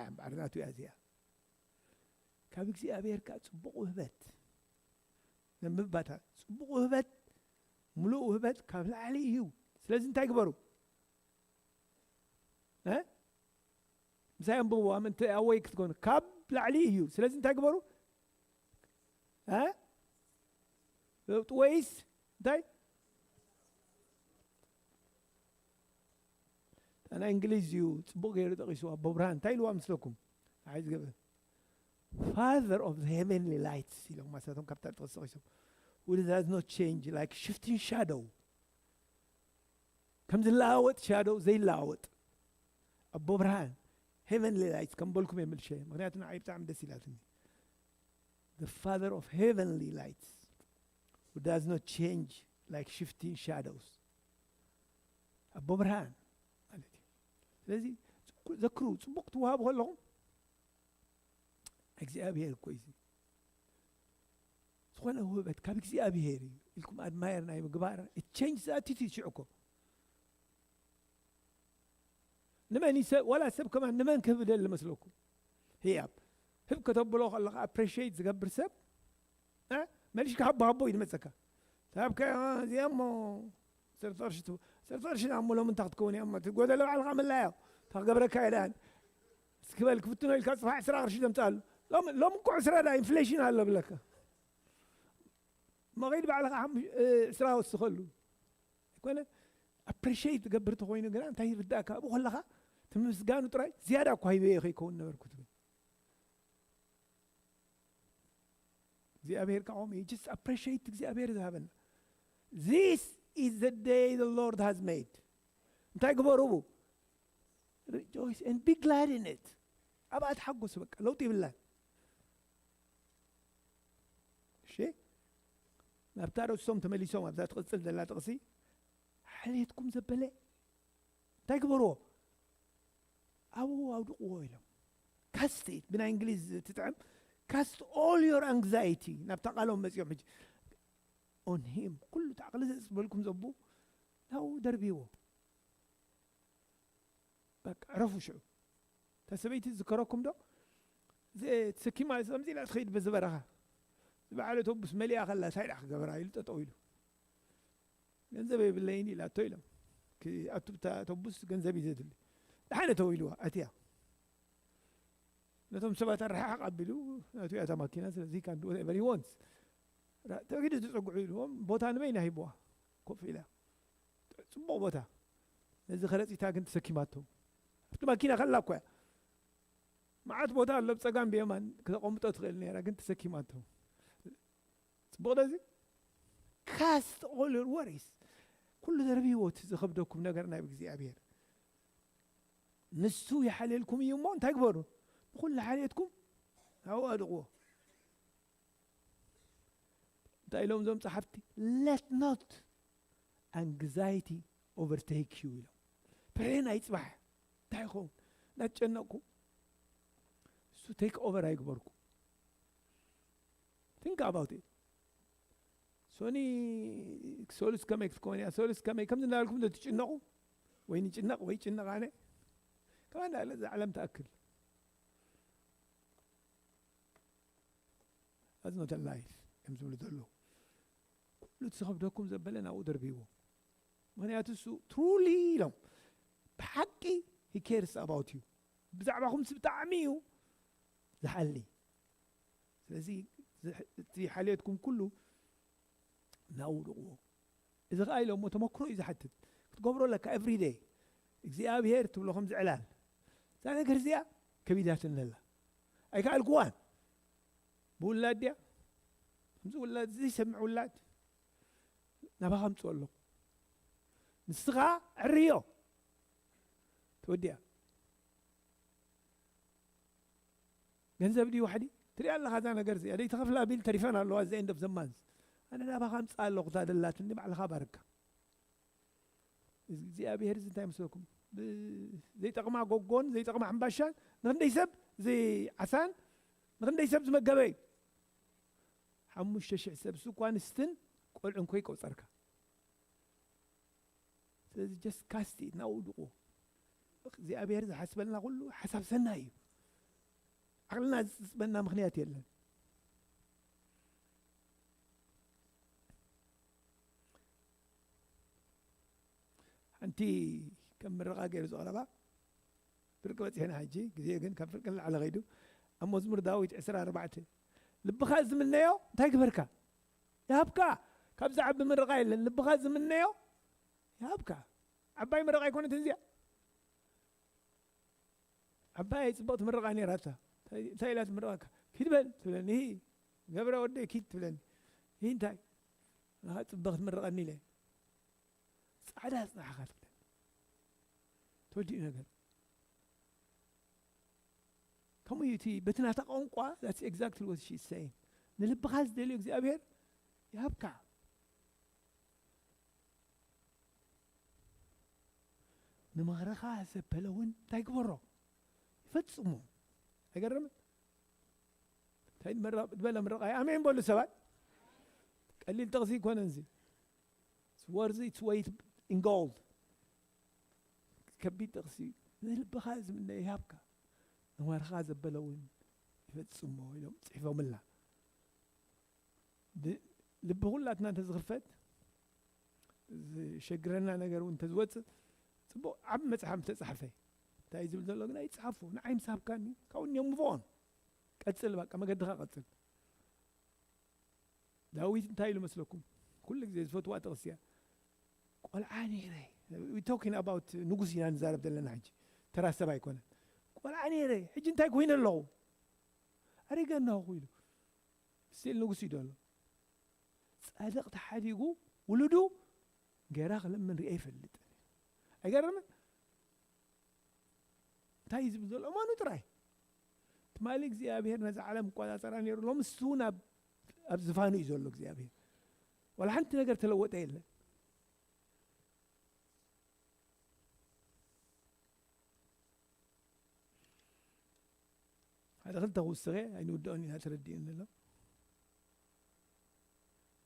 እምበዓር ናቱ እያ እዚኣ ካብ እግዚኣብሔር ከዓ ፅቡቕ ውህበት ነምባታ ፅቡቕ ውህበት ምሉእ ውህበት ካብ ላዕሊ እዩ ስለዚ እንታይ ግበሩ ምሳይ ኣንብብዋ ምእንቲ ኣወይ ክትኮኑ ካብ ላዕሊ እዩ ስለዚ እንታይ ግበሩ ለውጥ ወይስ እንታይ ናይ እንግሊዝ እዩ ፅቡቅ ገይሩ ጠቂስዋ ኣቦ ብርሃን እንታይ ኢልዋ ምስለኩም ንዓይ ዝገበ father of the heavenly lights ኢሎም ማሳቶም ካብታ ጥቅስ ጠቂሶም who does not change like shifting shadow ከም ዝለዋወጥ ሻዶው ዘይለዋወጥ ኣቦ ብርሃን heavenly lights ከም በልኩም የምልሸ ምክንያቱ ንዓይ ብጣዕሚ ደስ ኢላትኒ the father of heavenly lights who does not change like shifting shadows ኣቦ ብርሃን ማለት እዩ ስለዚ ዘክሩ ፅቡቅ ትወሃቡ ከለኹም እግዚኣብሔር እኮ እዩ ዝኾነ ውህበት ካብ እግዚኣብሔር እዩ ኢልኩም ኣድማየር ናይ ምግባር ቸንጅ ኣቲቲድ ሽዑ እኮ ንመን ይሰ- ዋላ ሰብ ከማን ንመን ክህብ ደሊ መስለኩም ህያብ ህብ ከተብሎ ከለካ ኣፕሬሽት ዝገብር ሰብ እ? መሊሽ ክሃቦ ሃቦ እዩ ዝመፀካ ታብ ከ እዚኣ እሞ ስርፈርሽ ስርፈርሽ ዳ እሞ ሎም እንታ ክትከውን እያ እሞ እቲ ጎደለ ባዕልካ መላያ እታ ክገብረካ እየ ደኣን እስኪ በል ክፍትኖ ኢልካ ፅፋሕ ዕስራ ቅርሺ ዘምፅኣሉ ሎም ሎም እኮ ዕስራ ዳ ኢንፍሌሽን ኣሎ ብለካ መኸይድ ባዕልኻ ሓሙሽ- እ፣ ዕስራ ወስኸሉ ኣይኮነ ኣፕሪሽት ትገብር ተኮይኑ ግና እንታይ ይርዳእካ ኣብኡ ከለኻ እቲ ምስጋኑ ጥራይ ዝያዳ እኳ ሂበዮ ከይከውን ነበርኩ ትብል እግዚኣብሔር ከዓም ጅስ ኣፕሪሽት እግዚኣብሔር ዝሃበና this is the day the Lord has made እንታይ ግበሩ rejoice and be glad in it ኣብኣ ተሓጎሱ በቃ ለውጢ ይብላን እሺ ናብታ ርእሶም ተመሊሶም ኣብዛ ትቕፅል ዘላ ጥቕሲ ሓልየትኩም ዘበለ እንታይ ግበርዎ ኣብኡ ኣውድቕዎ ኢሎም ካስት ብናይ እንግሊዝ ትጥዕም cast all your anxiety ናብታ ቃሎም መፂኦም ሕጂ on him ኩሉ ታዕቕሊ ዘፅበልኩም ዘቡ ናብኡ ደርብይዎ በቃ ዕረፉ ሽዑ እታ ሰበይቲ ዝከረኩም ዶ ተሰኪማ ከምዚ ኢላ ትኸይድ በዚ በረኻ። ዝበዓለ ኣውቶቡስ መሊኣ ከላ እንታይ ደኣ ክገብራ ኢሉ ጠጠው ኢሉ። ገንዘብ የብለይን ኢላቶ ኢሎም። ክኣቱ ብታ ኣውቶቡስ ገንዘብ እዩ ዘድሊ። ደሓነ ተው ኢልዋ ኣትያ። ነቶም ሰባት ኣረሓሓቕ ኣቢሉ ኣትያ እታ ማኪና። ስለዚ ካን ዱ whatever he wants። ተኪዱ ተጸግዑ ኢልዎም። ቦታ ንበይና ሂብዋ። ኮፍ ኢላ ጽቡቕ ቦታ። ነዚ ከረጺታ ግን ተሰኪማቶ ኣብቲ ማኪና ከላ እኮ እያ። መዓት ቦታ ኣሎ ብጸጋም ብየማን ክተቐምጦ ትኽእል ነይራ፣ ግን ተሰኪማቶ። ጽቡቕ ደዚ ካስት ኦል ወሪስ ኩሉ ደርብይዎ እቲ ዝኸብደኩም ነገር ናብ እግዚኣብሔር። ንሱ ይሓልየልኩም እዩ እሞ እንታይ ግበሩ? ንኹሉ ሓልየትኩም ኣብኡ ኣድቕዎ። እንታይ ኢሎም እዞም ጸሓፍቲ? Let not anxiety overtake you ኢሎም። ፍርህን ኣይጽባሕ። እንታይ ይኸውን? እናትጨነቕኩ እሱ ቴክ ኦቨር ኣይግበርኩ። Think about it። ሶኒ ሰሉስ ከመይ ክትከውን እያ? ሰሉስ ከመይ ከምዚ እናበልኩም ዶ ትጭነቑ? ወይ ንጭነቕ ወይ ጭነቕ ኣነ። ከማን ዳለ እዛ ዓለም ትኣክል። That's not a life እዮም ዝብሉ ዘለዉ። ኩሉ እቲ ዝኸብደኩም ዘበለ ናብኡ ደርብይዎ። ምኽንያቱ እሱ ትሩሊ ኢሎም ብሓቂ he cares about you። ብዛዕባኹም ሲ ብጣዕሚ እዩ ዝሓሊ። ስለዚ ዝሕ- እቲ ሓልየትኩም ኩሉ ናብኡ ድቕዎ። እዚ ኸዓ ኢሎሞ ተመክሮ እዩ ዝሓትት። ክትገብሮ ኣለካ ኤቭሪ ደይ። እግዚኣብሔር ትብሎ ከም ዝዕላል። እዛ ነገር እዚኣ ከቢዳትኒ ኣላ። ኣይከኣልክዋን። ብውላድ ድያ? ከምዚ ውላድ ዘይሰምዕ ውላድ ናባኻ ኣምፅኦ ኣለኹ። ንስኻ ዕርዮ። ተወዲኣ። ገንዘብ ድዩ ዋሕዲ? ትሪኣ ኣለኻ እዛ ነገር እዚኣ። ደይተኸፍላ ቢል ተሪፈን ኣለዋ፣ at the end of the month። ኣነ ናባኻ ኣምፅኣ ኣለኹ፣ እታ ደላትኒ ባዕልኻ ባርካ። እግዚኣብሔር እዚ እንታይ መስለኩም? ብ-፣ ዘይጠቕማ ጎጎን ዘይጠቕማ ሕምባሻን ንኽንደይ ሰብ፣ ዘይዓሳን ንኽንደይ ሰብ ዝመገበ እዩ። ሓሙሽተ ሽሕ ሰብ፣ እሱ እኳ ኣንስትን ቆልዑን ኮይ ቆፀርካ። ስለዚ just cast it፣ ናብኡ ድቑ። እግዚኣብሔር ዝሓስበልና ኩሉ ሓሳብ ሰናይ እዩ። ዓቕልና ዝፅበና ምኽንያት የለን። ሓንቲ ከም ምርቓ ገይሩ ዝቐረባ ፍርቂ በፂሕና ሕጂ፣ ግዜ ግን ካብ ፍርቂ ንላዕሊ ኸይዱ። ኣብ መዝሙር ዳዊት ዕስራ ኣርባዕተ፣ ልብኻ ዝምነዮ እንታይ ግበርካ? ይሃብካ። ካብ ዝዓቢ ምርቓ የለን። ልብኻ ዝምነዮ ይሃብካ። ዓባይ ምርቓ ኣይኮነትን እዚኣ? ዓባይ ጽብቕቲ ምርቓ ነይራታ። እንታይ፣ እንታይ ኢላ ትምርቐካ? ኪድ በል ትብለኒ። ሂ፣ ገብረ ወደይ ኪድ ትብለኒ። ሂ፣ እንታይ? ንኻ ጽብቕ ትምርቐኒ ኢለ። ጻዕዳ ጽናሕኻ ትብለኒ። ተወዲኡ ነገር። ከምኡ እዩ እቲ በቲ ናታ ቋንቋ፣ that's exactly what she is saying። ንልብኻ ዝደልዮ እግዚኣብሔር ይሃብካ። ንምኽርኻ ዘበለ እውን እንታይ ግበሮ? ይፈጽሞ። ኣይገርምን? እንታይ መራ-፣ ዝበለ ምርቓ እዩ። ኣሜን በሉ ሰባት። ቀሊል ጥቕሲ ይኮነን እዚ። It's worthy its weight in gold። ከቢድ ጥቕሲ እዩ። ንልብኻ ዝምነ ይሃብካ። ንምኽርኻ ዘበለ እውን ይፈጽሞ ኢሎም ጽሒፎምልና። ብ-፣ ልቢ ኩላትና እንተዝኽፈት፣ ዝሸግረና ነገር እውን እንተዝወፅእ፣ ፅቡቕ ዓብ መፅሓፍ ምተፃሕፈ። እንታይ ዝብል ዘሎ ግና ይፅሓፎ። ንዓይ ምስ ሃብካኒ፣ ካብኡ እኒኦም ምፍኦን። ቀፅል፣ በቃ፣ መገድኻ ቀፅል። ዳዊት እንታይ ኢሉ መስለኩም? ኩሉ ግዜ ዝፈትዋ ጥቕሲ እያ። ቆልዓ ነይረ። We talking about ንጉስ ኢና ንዛረብ ዘለና ሕጂ። ተራ ሰብ ኣይኮነን። ቆልዓ ነይረ። ሕጂ እንታይ ኮይኑ ኣለኹ? ኣሪገ እናኹ ኢሉ። ስቲል ንጉስ እዩ ዘሎ። ጻድቕ ተሓዲጉ ውሉዱ ጌራ ክልምን ሪአ ይፈልጥ። ኣይገርምን? እንታይ እዩ ዝብል ዘሎ? እመኑ ጥራይ። ትማሊ እግዚኣብሔር ነዛ ዓለም እቆጻጸራ ነይሩ። ሎሚ እሱ እውን ኣብ፣ ኣብ ዝፋኑ እዩ ዘሎ እግዚኣብሔር። ዋላ ሓንቲ ነገር ተለወጠ የለን። ሓደ ክልተ ክውስኸ ኣይንውድኦን ኢና፣ ተረዲኡኒ ኣሎ።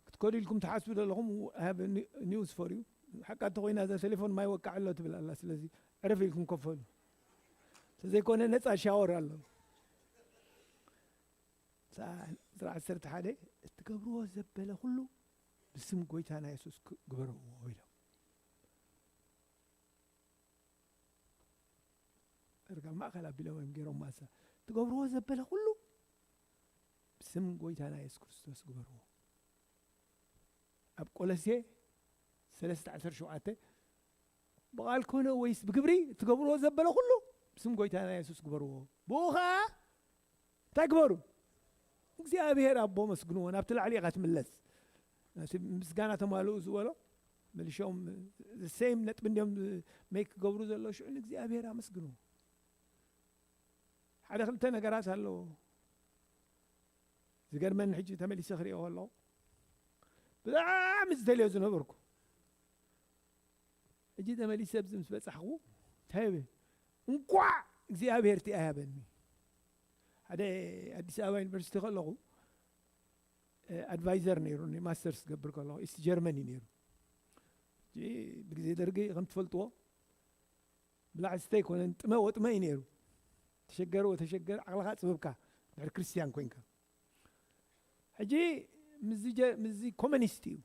ክትከዱ ኢልኩም ትሓስቡ ዘለኹም፣ I have a new-፣ news for you። ሓቃ እንተኾይና እዛ ቴሌፎን ማይ ወቃዕ ኣሎ ትብል ኣላ። ስለዚ ዕርፍ ኢልኩም ከፈሉ። እንተዘይኮነ ነፃ ሻወር ኣሎ። ዕስራ ዓሰርተ ሓደ፣ እትገብርዎ ዘበለ ኩሉ ብስም ጎይታና የሱስ ክ- ግበርዎ ኢሎም። እርጋ ማእከል ኣቢሎም እዮም ገይሮም ማሳ። እትገብርዎ ዘበለ ኩሉ ብስም ጎይታና የሱስ ክርስቶስ ግበርዎ። ኣብ ቆሎሴ ሰለስተ ዓሰርተ ሸውዓተ፣ ብቓል ኮነ ወይስ ብግብሪ እትገብርዎ ዘበለ ኩሉ ብስም ጎይታና የሱስ ግበርዎ። ብኡ ኸዓ እንታይ ግበሩ? እግዚኣብሔር ኣቦ መስግንዎ። ናብቲ ላዕሊ ኢኻ ትምለስ። ነቲ ምስጋና ተማልኡ ዝበሎ መሊሾም ሴም ነጥቢ እንዲዮም ሜክ ክገብሩ ዘለዉ። ሽዑ ንእግዚኣብሔር ኣመስግንዎ። ሓደ ክልተ ነገራት ኣለዎ። ዝገርመኒ ሕጂ ተመሊሰ ክሪኦ ከለኹ ብጣዕሚ ዝደልዮ ዝነበርኩ፣ ሕጂ ተመሊሰ ኣብዚ ምስ በጻሕኹ እንታይ እብል? እንቋዕ እግዚኣብሔር እቲ ኣይሃበኒ። ሓደ ኣዲስ ኣበባ ዩኒቨርሲቲ ከለኹ ኣድቫይዘር ነይሩኒ፣ ማስተርስ ዝገብር ከለኹ ኢስት ጀርመኒ ነይሩ። ሕጂ ብግዜ ደርጊ ከም ትፈልጥዎ ብላዕ ስተ ኣይኮነን፣ ጥመ ወጥመ እዩ ነይሩ። ተሸገር ወተሸገር ዓቕልኻ ጽበብካ፣ ድሕሪ ክርስትያን ኮንካ። ሕጂ ምስዚ ጀ- ምስዚ ኮሚኒስት እዩ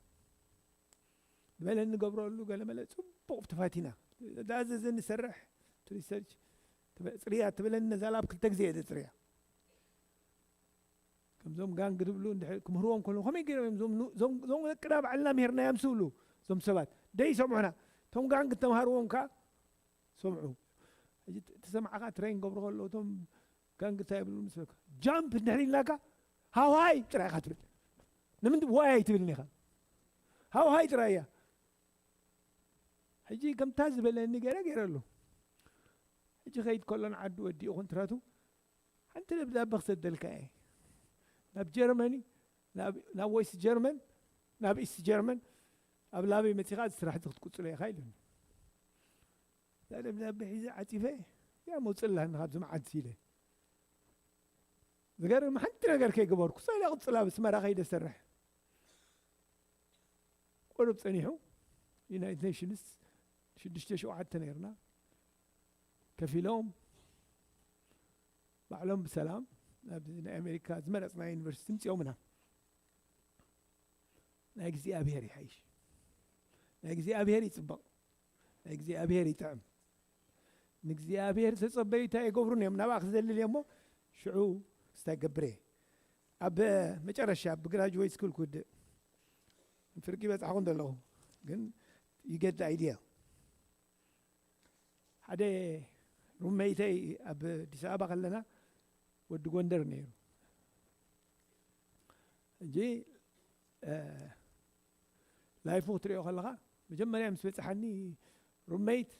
ዝበለኒ ንገብረሉ ገለ መለ ጽቡቕ ተፋቲና። ዳዘዘ ንሰርሕ ሪሰርች ትበ- ጽርያ ትብለኒ፣ ነዛ ላብ ክልተ ግዜ እየ ዘጽርያ። ከምዞም ጋንግ ድብሉ እንድሕር ክምህርዎም ከለዉ ከመይ ገይሮም እዮም እዞም ኑ- እዞም እዞም ደቅና ባዕልና ምሂርናዮም ዝብሉ እዞም ሰባት ደይሰምዑና። እቶም ጋንግ ተምሃርዎም ከኣ ሰምዑ። ሕጂ ት- እቲ ሰማዕኻ ትሬን ገብሩ ከለዉ እቶም ጋንግ እንታይ ይብሉ ምስለካ? ጃምፕ እንድሕር ኢልናካ ሃዋይ ጥራይ ኢኻ ትብል። ንምንት ዋይ ኣይትብልን ኢኻ? ሃዋይ ጥራይ እያ። ሕጂ ከምታ ዝበለኒ ገይረ ገይረሉ። ሕጂ ከይድ ከሎ ንዓዱ ወዲኡ ኮንትራቱ ሓንቲ ደብዳበ ክሰደልካ እየ። ናብ ጀርመኒ፣ ናብ ናብ ዌስት ጀርመን፣ ናብ ኢስት ጀርመን፣ ኣብ ላበይ መጺኻ እዚ ስራሕ እዚ ክትቅጽሎ ኢኻ ኢሉኒ። እዛ ደብዳበ ሒዘ ዓጺፈ እያ መውፅእ ኣለኒ ካብዚ መዓልቲ ኢለ። ዝገርም ሓንቲ ነገር ከይገበርኩ ሰለ ቅፅላ ብስመራ ከይደ ሰርሕ ቁሩብ ፀኒሑ ዩናይትድ ኔሽንስ ሽዱሽተ ሸውዓተ ነይርና ከፊሎም ባዕሎም ብሰላም ናብ ናይ ኣሜሪካ ዝመረፅና ዩኒቨርሲቲ ምፅኦምና። ናይ እግዚኣብሔር ይሓይሽ። ናይ እግዚኣብሔር ይፅበቕ። ናይ እግዚኣብሔር ይጥዕም። ንእግዚኣብሔር ዝተጸበዩ እንታይ ይገብሩን እዮም ናብኣ ክዘልል እየ እሞ ሽዑ ክስታይ ገብር እየ። ኣብ መጨረሻ ብግራጅዌት ስኩል ክውድእ ፍርቂ በጻሕኹ ዘለኹ ግን ይገድ ኣይድያ ሓደ ሩመይተይ ኣብ ኣዲስ ኣበባ ከለና ወዲ ጎንደር ነይሩ። ሕጂ ላይፉ ክትሪኦ ከለኻ መጀመርያ ምስ በፅሓኒ ሩመይት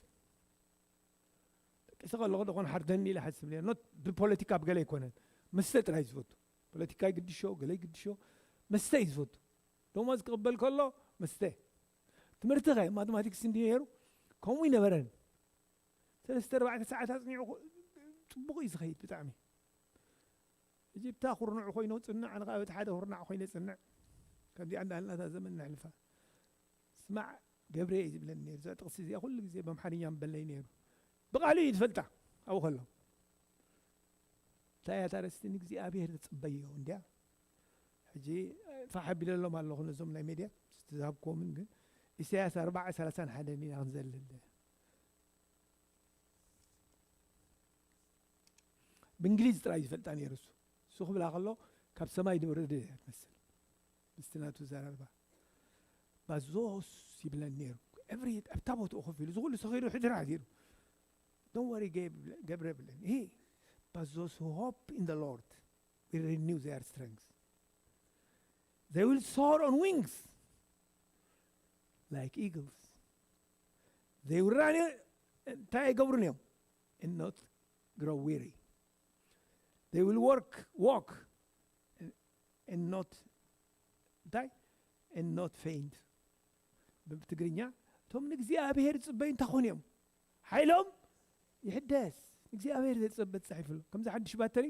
ደቂሰ ከለኹ ደኾን ሓርደኒ ኢለ ሓስብ ነር ኖት ብፖለቲካ ብገለ ኣይኮነን መስተ ጥራይ ዝፈቱ። ፖለቲካ ይግድሾ ገለ ይግድሾ መስተ እዩ ዝፈቱ። ደሞዝ ክቕበል ከሎ መስተ። ትምህርቲ ኸ ማቴማቲክስ እንዲ ነይሩ ከምኡ ይነበረን። ሰለስተ ኣርባዕተ ሰዓት ኣፅኒዑ ጽቡቕ እዩ ዝኸይድ ብጣዕሚ። ሕጂ ብታ ኩርንዕ ኮይኑ ጽንዕ ኣነ ከዓ በቲ ሓደ ኩርናዕ ኮይነ ጽንዕ። ከምዚኣ እንዳልናታ ዘመን ነሕልፋ። ስማዕ ገብረ እዩ ዝብለኒ ነይሩ እዛ ጥቕሲ እዚኣ ኩሉ ግዜ በምሓርኛ ምበለይ ነይሩ። ብቃሉ እዩ ዝፈልጣ ኣብኡ ከሎ እንታይ እያ ታረስቲ ንእግዚኣብሔር ዝጽበዮ እንድያ። ሕጂ ፋሕ ኣቢለሎም ኣለኹ ነዞም ናይ ሜድያ ዝሃብክዎምን ግን ኢሳያስ ኣርባዓ ሰላሳን ሓደን ኢና ክንዘልል። ብእንግሊዝ ጥራይ ዝፈልጣ ነይሩ እሱ። እሱ ክብላ ከሎ ካብ ሰማይ ዝወረደ እያ ትመስል ምስቲ ናቱ ዘረባ። ባዞስ ይብለን ነይሩ። ኤቭሪ ኣብታ ቦትኡ ኮፍ ኢሉ ዝኩሉ ሰኺሩ ሕድራ ኣሲሩ። Don't worry ገብረ ብለን። He but those who hope in the Lord will renew their strength. They will soar on wings like eagles. They will run እንታይ ኣይገብሩን እዮም and not grow weary. They will work walk and not እንታይ and not faint. ብትግርኛ እቶም ንእግዚኣብሔር ዝፅበዩ እንታይ ኮኑ እዮም ሓይሎም ይሕደስ። እግዚኣብሔር ዘይፀበ ተፃሒፉ ኣሎ ከምዚ ሓድሽ ባተሪ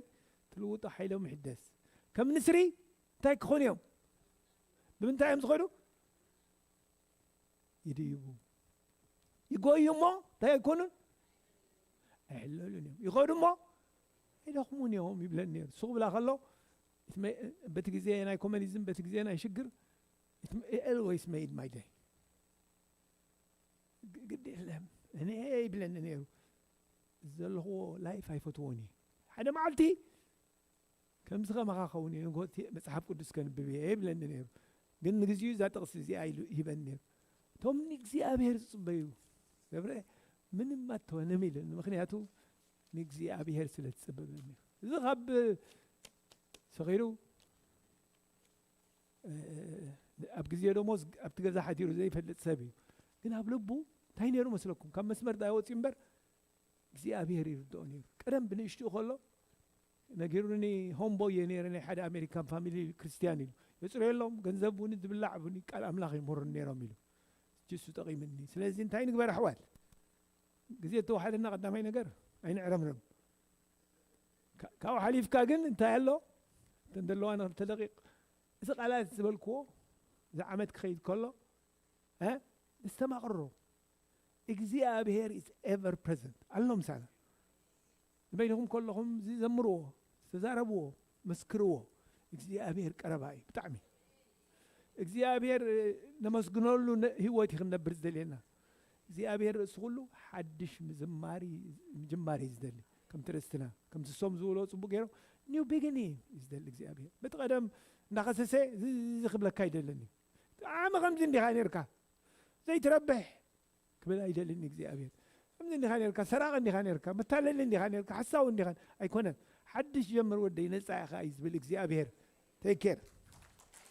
ትልውጦ ሓይሎም ይሕደስ። ከም ንስሪ እንታይ ክኾኑ እዮም? ብምንታይ እዮም ዝኸዱ? ይድይቡ ይጎዩ እሞ እንታይ ኣይኮኑን ኣይሕለሉን እዮም። ይኸዱ እሞ ኣይደኽሙን እዮም ይብለኒ ነይሩ። እሱ ክብላ ከሎ በቲ ግዜ ናይ ኮመኒዝም በቲ ግዜ ናይ ሽግር always made my day። ግድ የለም እኔ ይብለኒ ነይሩ። ዘለኽዎ ላይፍ ኣይፈትዎን እዩ። ሓደ መዓልቲ ከምዚ ከማኻ ኸውን እየ ንጎት መፅሓፍ ቅዱስ ከንብብ እየ ይብለኒ ነይሩ። ግን ንግዚኡ እዛ ጥቕሲ እዚኣ ኢሉ ሂበኒ ነይሩ። እቶም ንእግዚኣብሔር ዝፅበዩ ገብረ ምንም ኣትሆንም ኢለኒ። ምክንያቱ ንእግዚኣብሔር ስለ ዝፅበበኒ እዩ። እዚ ካብ ሰኺሩ ኣብ ግዜ ደሞዝ ኣብቲ ገዛ ሓዲሩ ዘይፈልጥ ሰብ እዩ። ግን ኣብ ልቡ እንታይ ነይሩ መስለኩም? ካብ መስመር ዳ ወፅዩ እምበር እግዚኣብሔር ይርድኦ ነይሩ። ቀደም ብንእሽትኡ ከሎ ነጊሩኒ። ሆምቦይ እየ ነይረ፣ ናይ ሓደ ኣሜሪካን ፋሚሊ ክርስትያን ኢሉ። የፅርየሎም፣ ገንዘብ እውን ዝብላዕ እውን ቃል ኣምላኽ ይምህሩኒ ነይሮም ኢሉ። እሱ ጠቒምኒ። ስለዚ እንታይ ንግበር ኣሕዋት? ግዜ እተዋሓደና ቀዳማይ ነገር ኣይንዕረምርም። ካብኡ ሓሊፍካ ግን እንታይ ኣሎ? እተን ዘለዋ ንክልተ ደቂቕ፣ እዚ ቃላት ዝበልክዎ እዚ ዓመት ክኸይድ ከሎ ነስተማቕሮ። እግዚኣብሔር is ever present ኣሎ። ምሳና ንበይንኹም ከለኹም ዝዘምርዎ ዝተዛረብዎ መስክርዎ። እግዚኣብሔር ቀረባ እዩ ብጣዕሚ። እግዚኣብሔር ነመስግነሉ ህይወት እዩ ክንነብር ዝደልየና። እግዚኣብሔር ርእሲ ኩሉ ሓድሽ ምዝማሪ ምጅማር እዩ ዝደሊ። ከምቲ ርእስትና ከምቲ ሶም ዝብሎ ፅቡቅ ገይሮም new beginning እዩ ዝደሊ እግዚኣብሔር። በቲ ቀደም እንዳኸሰሰ ዝክብለካ ይደለኒ። ዓመ ከምዚ እንዲኻ ነርካ ዘይትረብሕ ክብል ኣይደልን እግዚኣብሔር። ከምዚ እንዲኻ ነርካ፣ ሰራቂ እንዲኻ ነርካ፣ መታለሊ እንዲኻ ነርካ፣ ሓሳዊ እንዲኻ። ኣይኮነን። ሓድሽ ጀምር ወደይ፣ ነፃ ኢኻ እዩ ዝብል እግዚኣብሔር። ቴክ ኬር።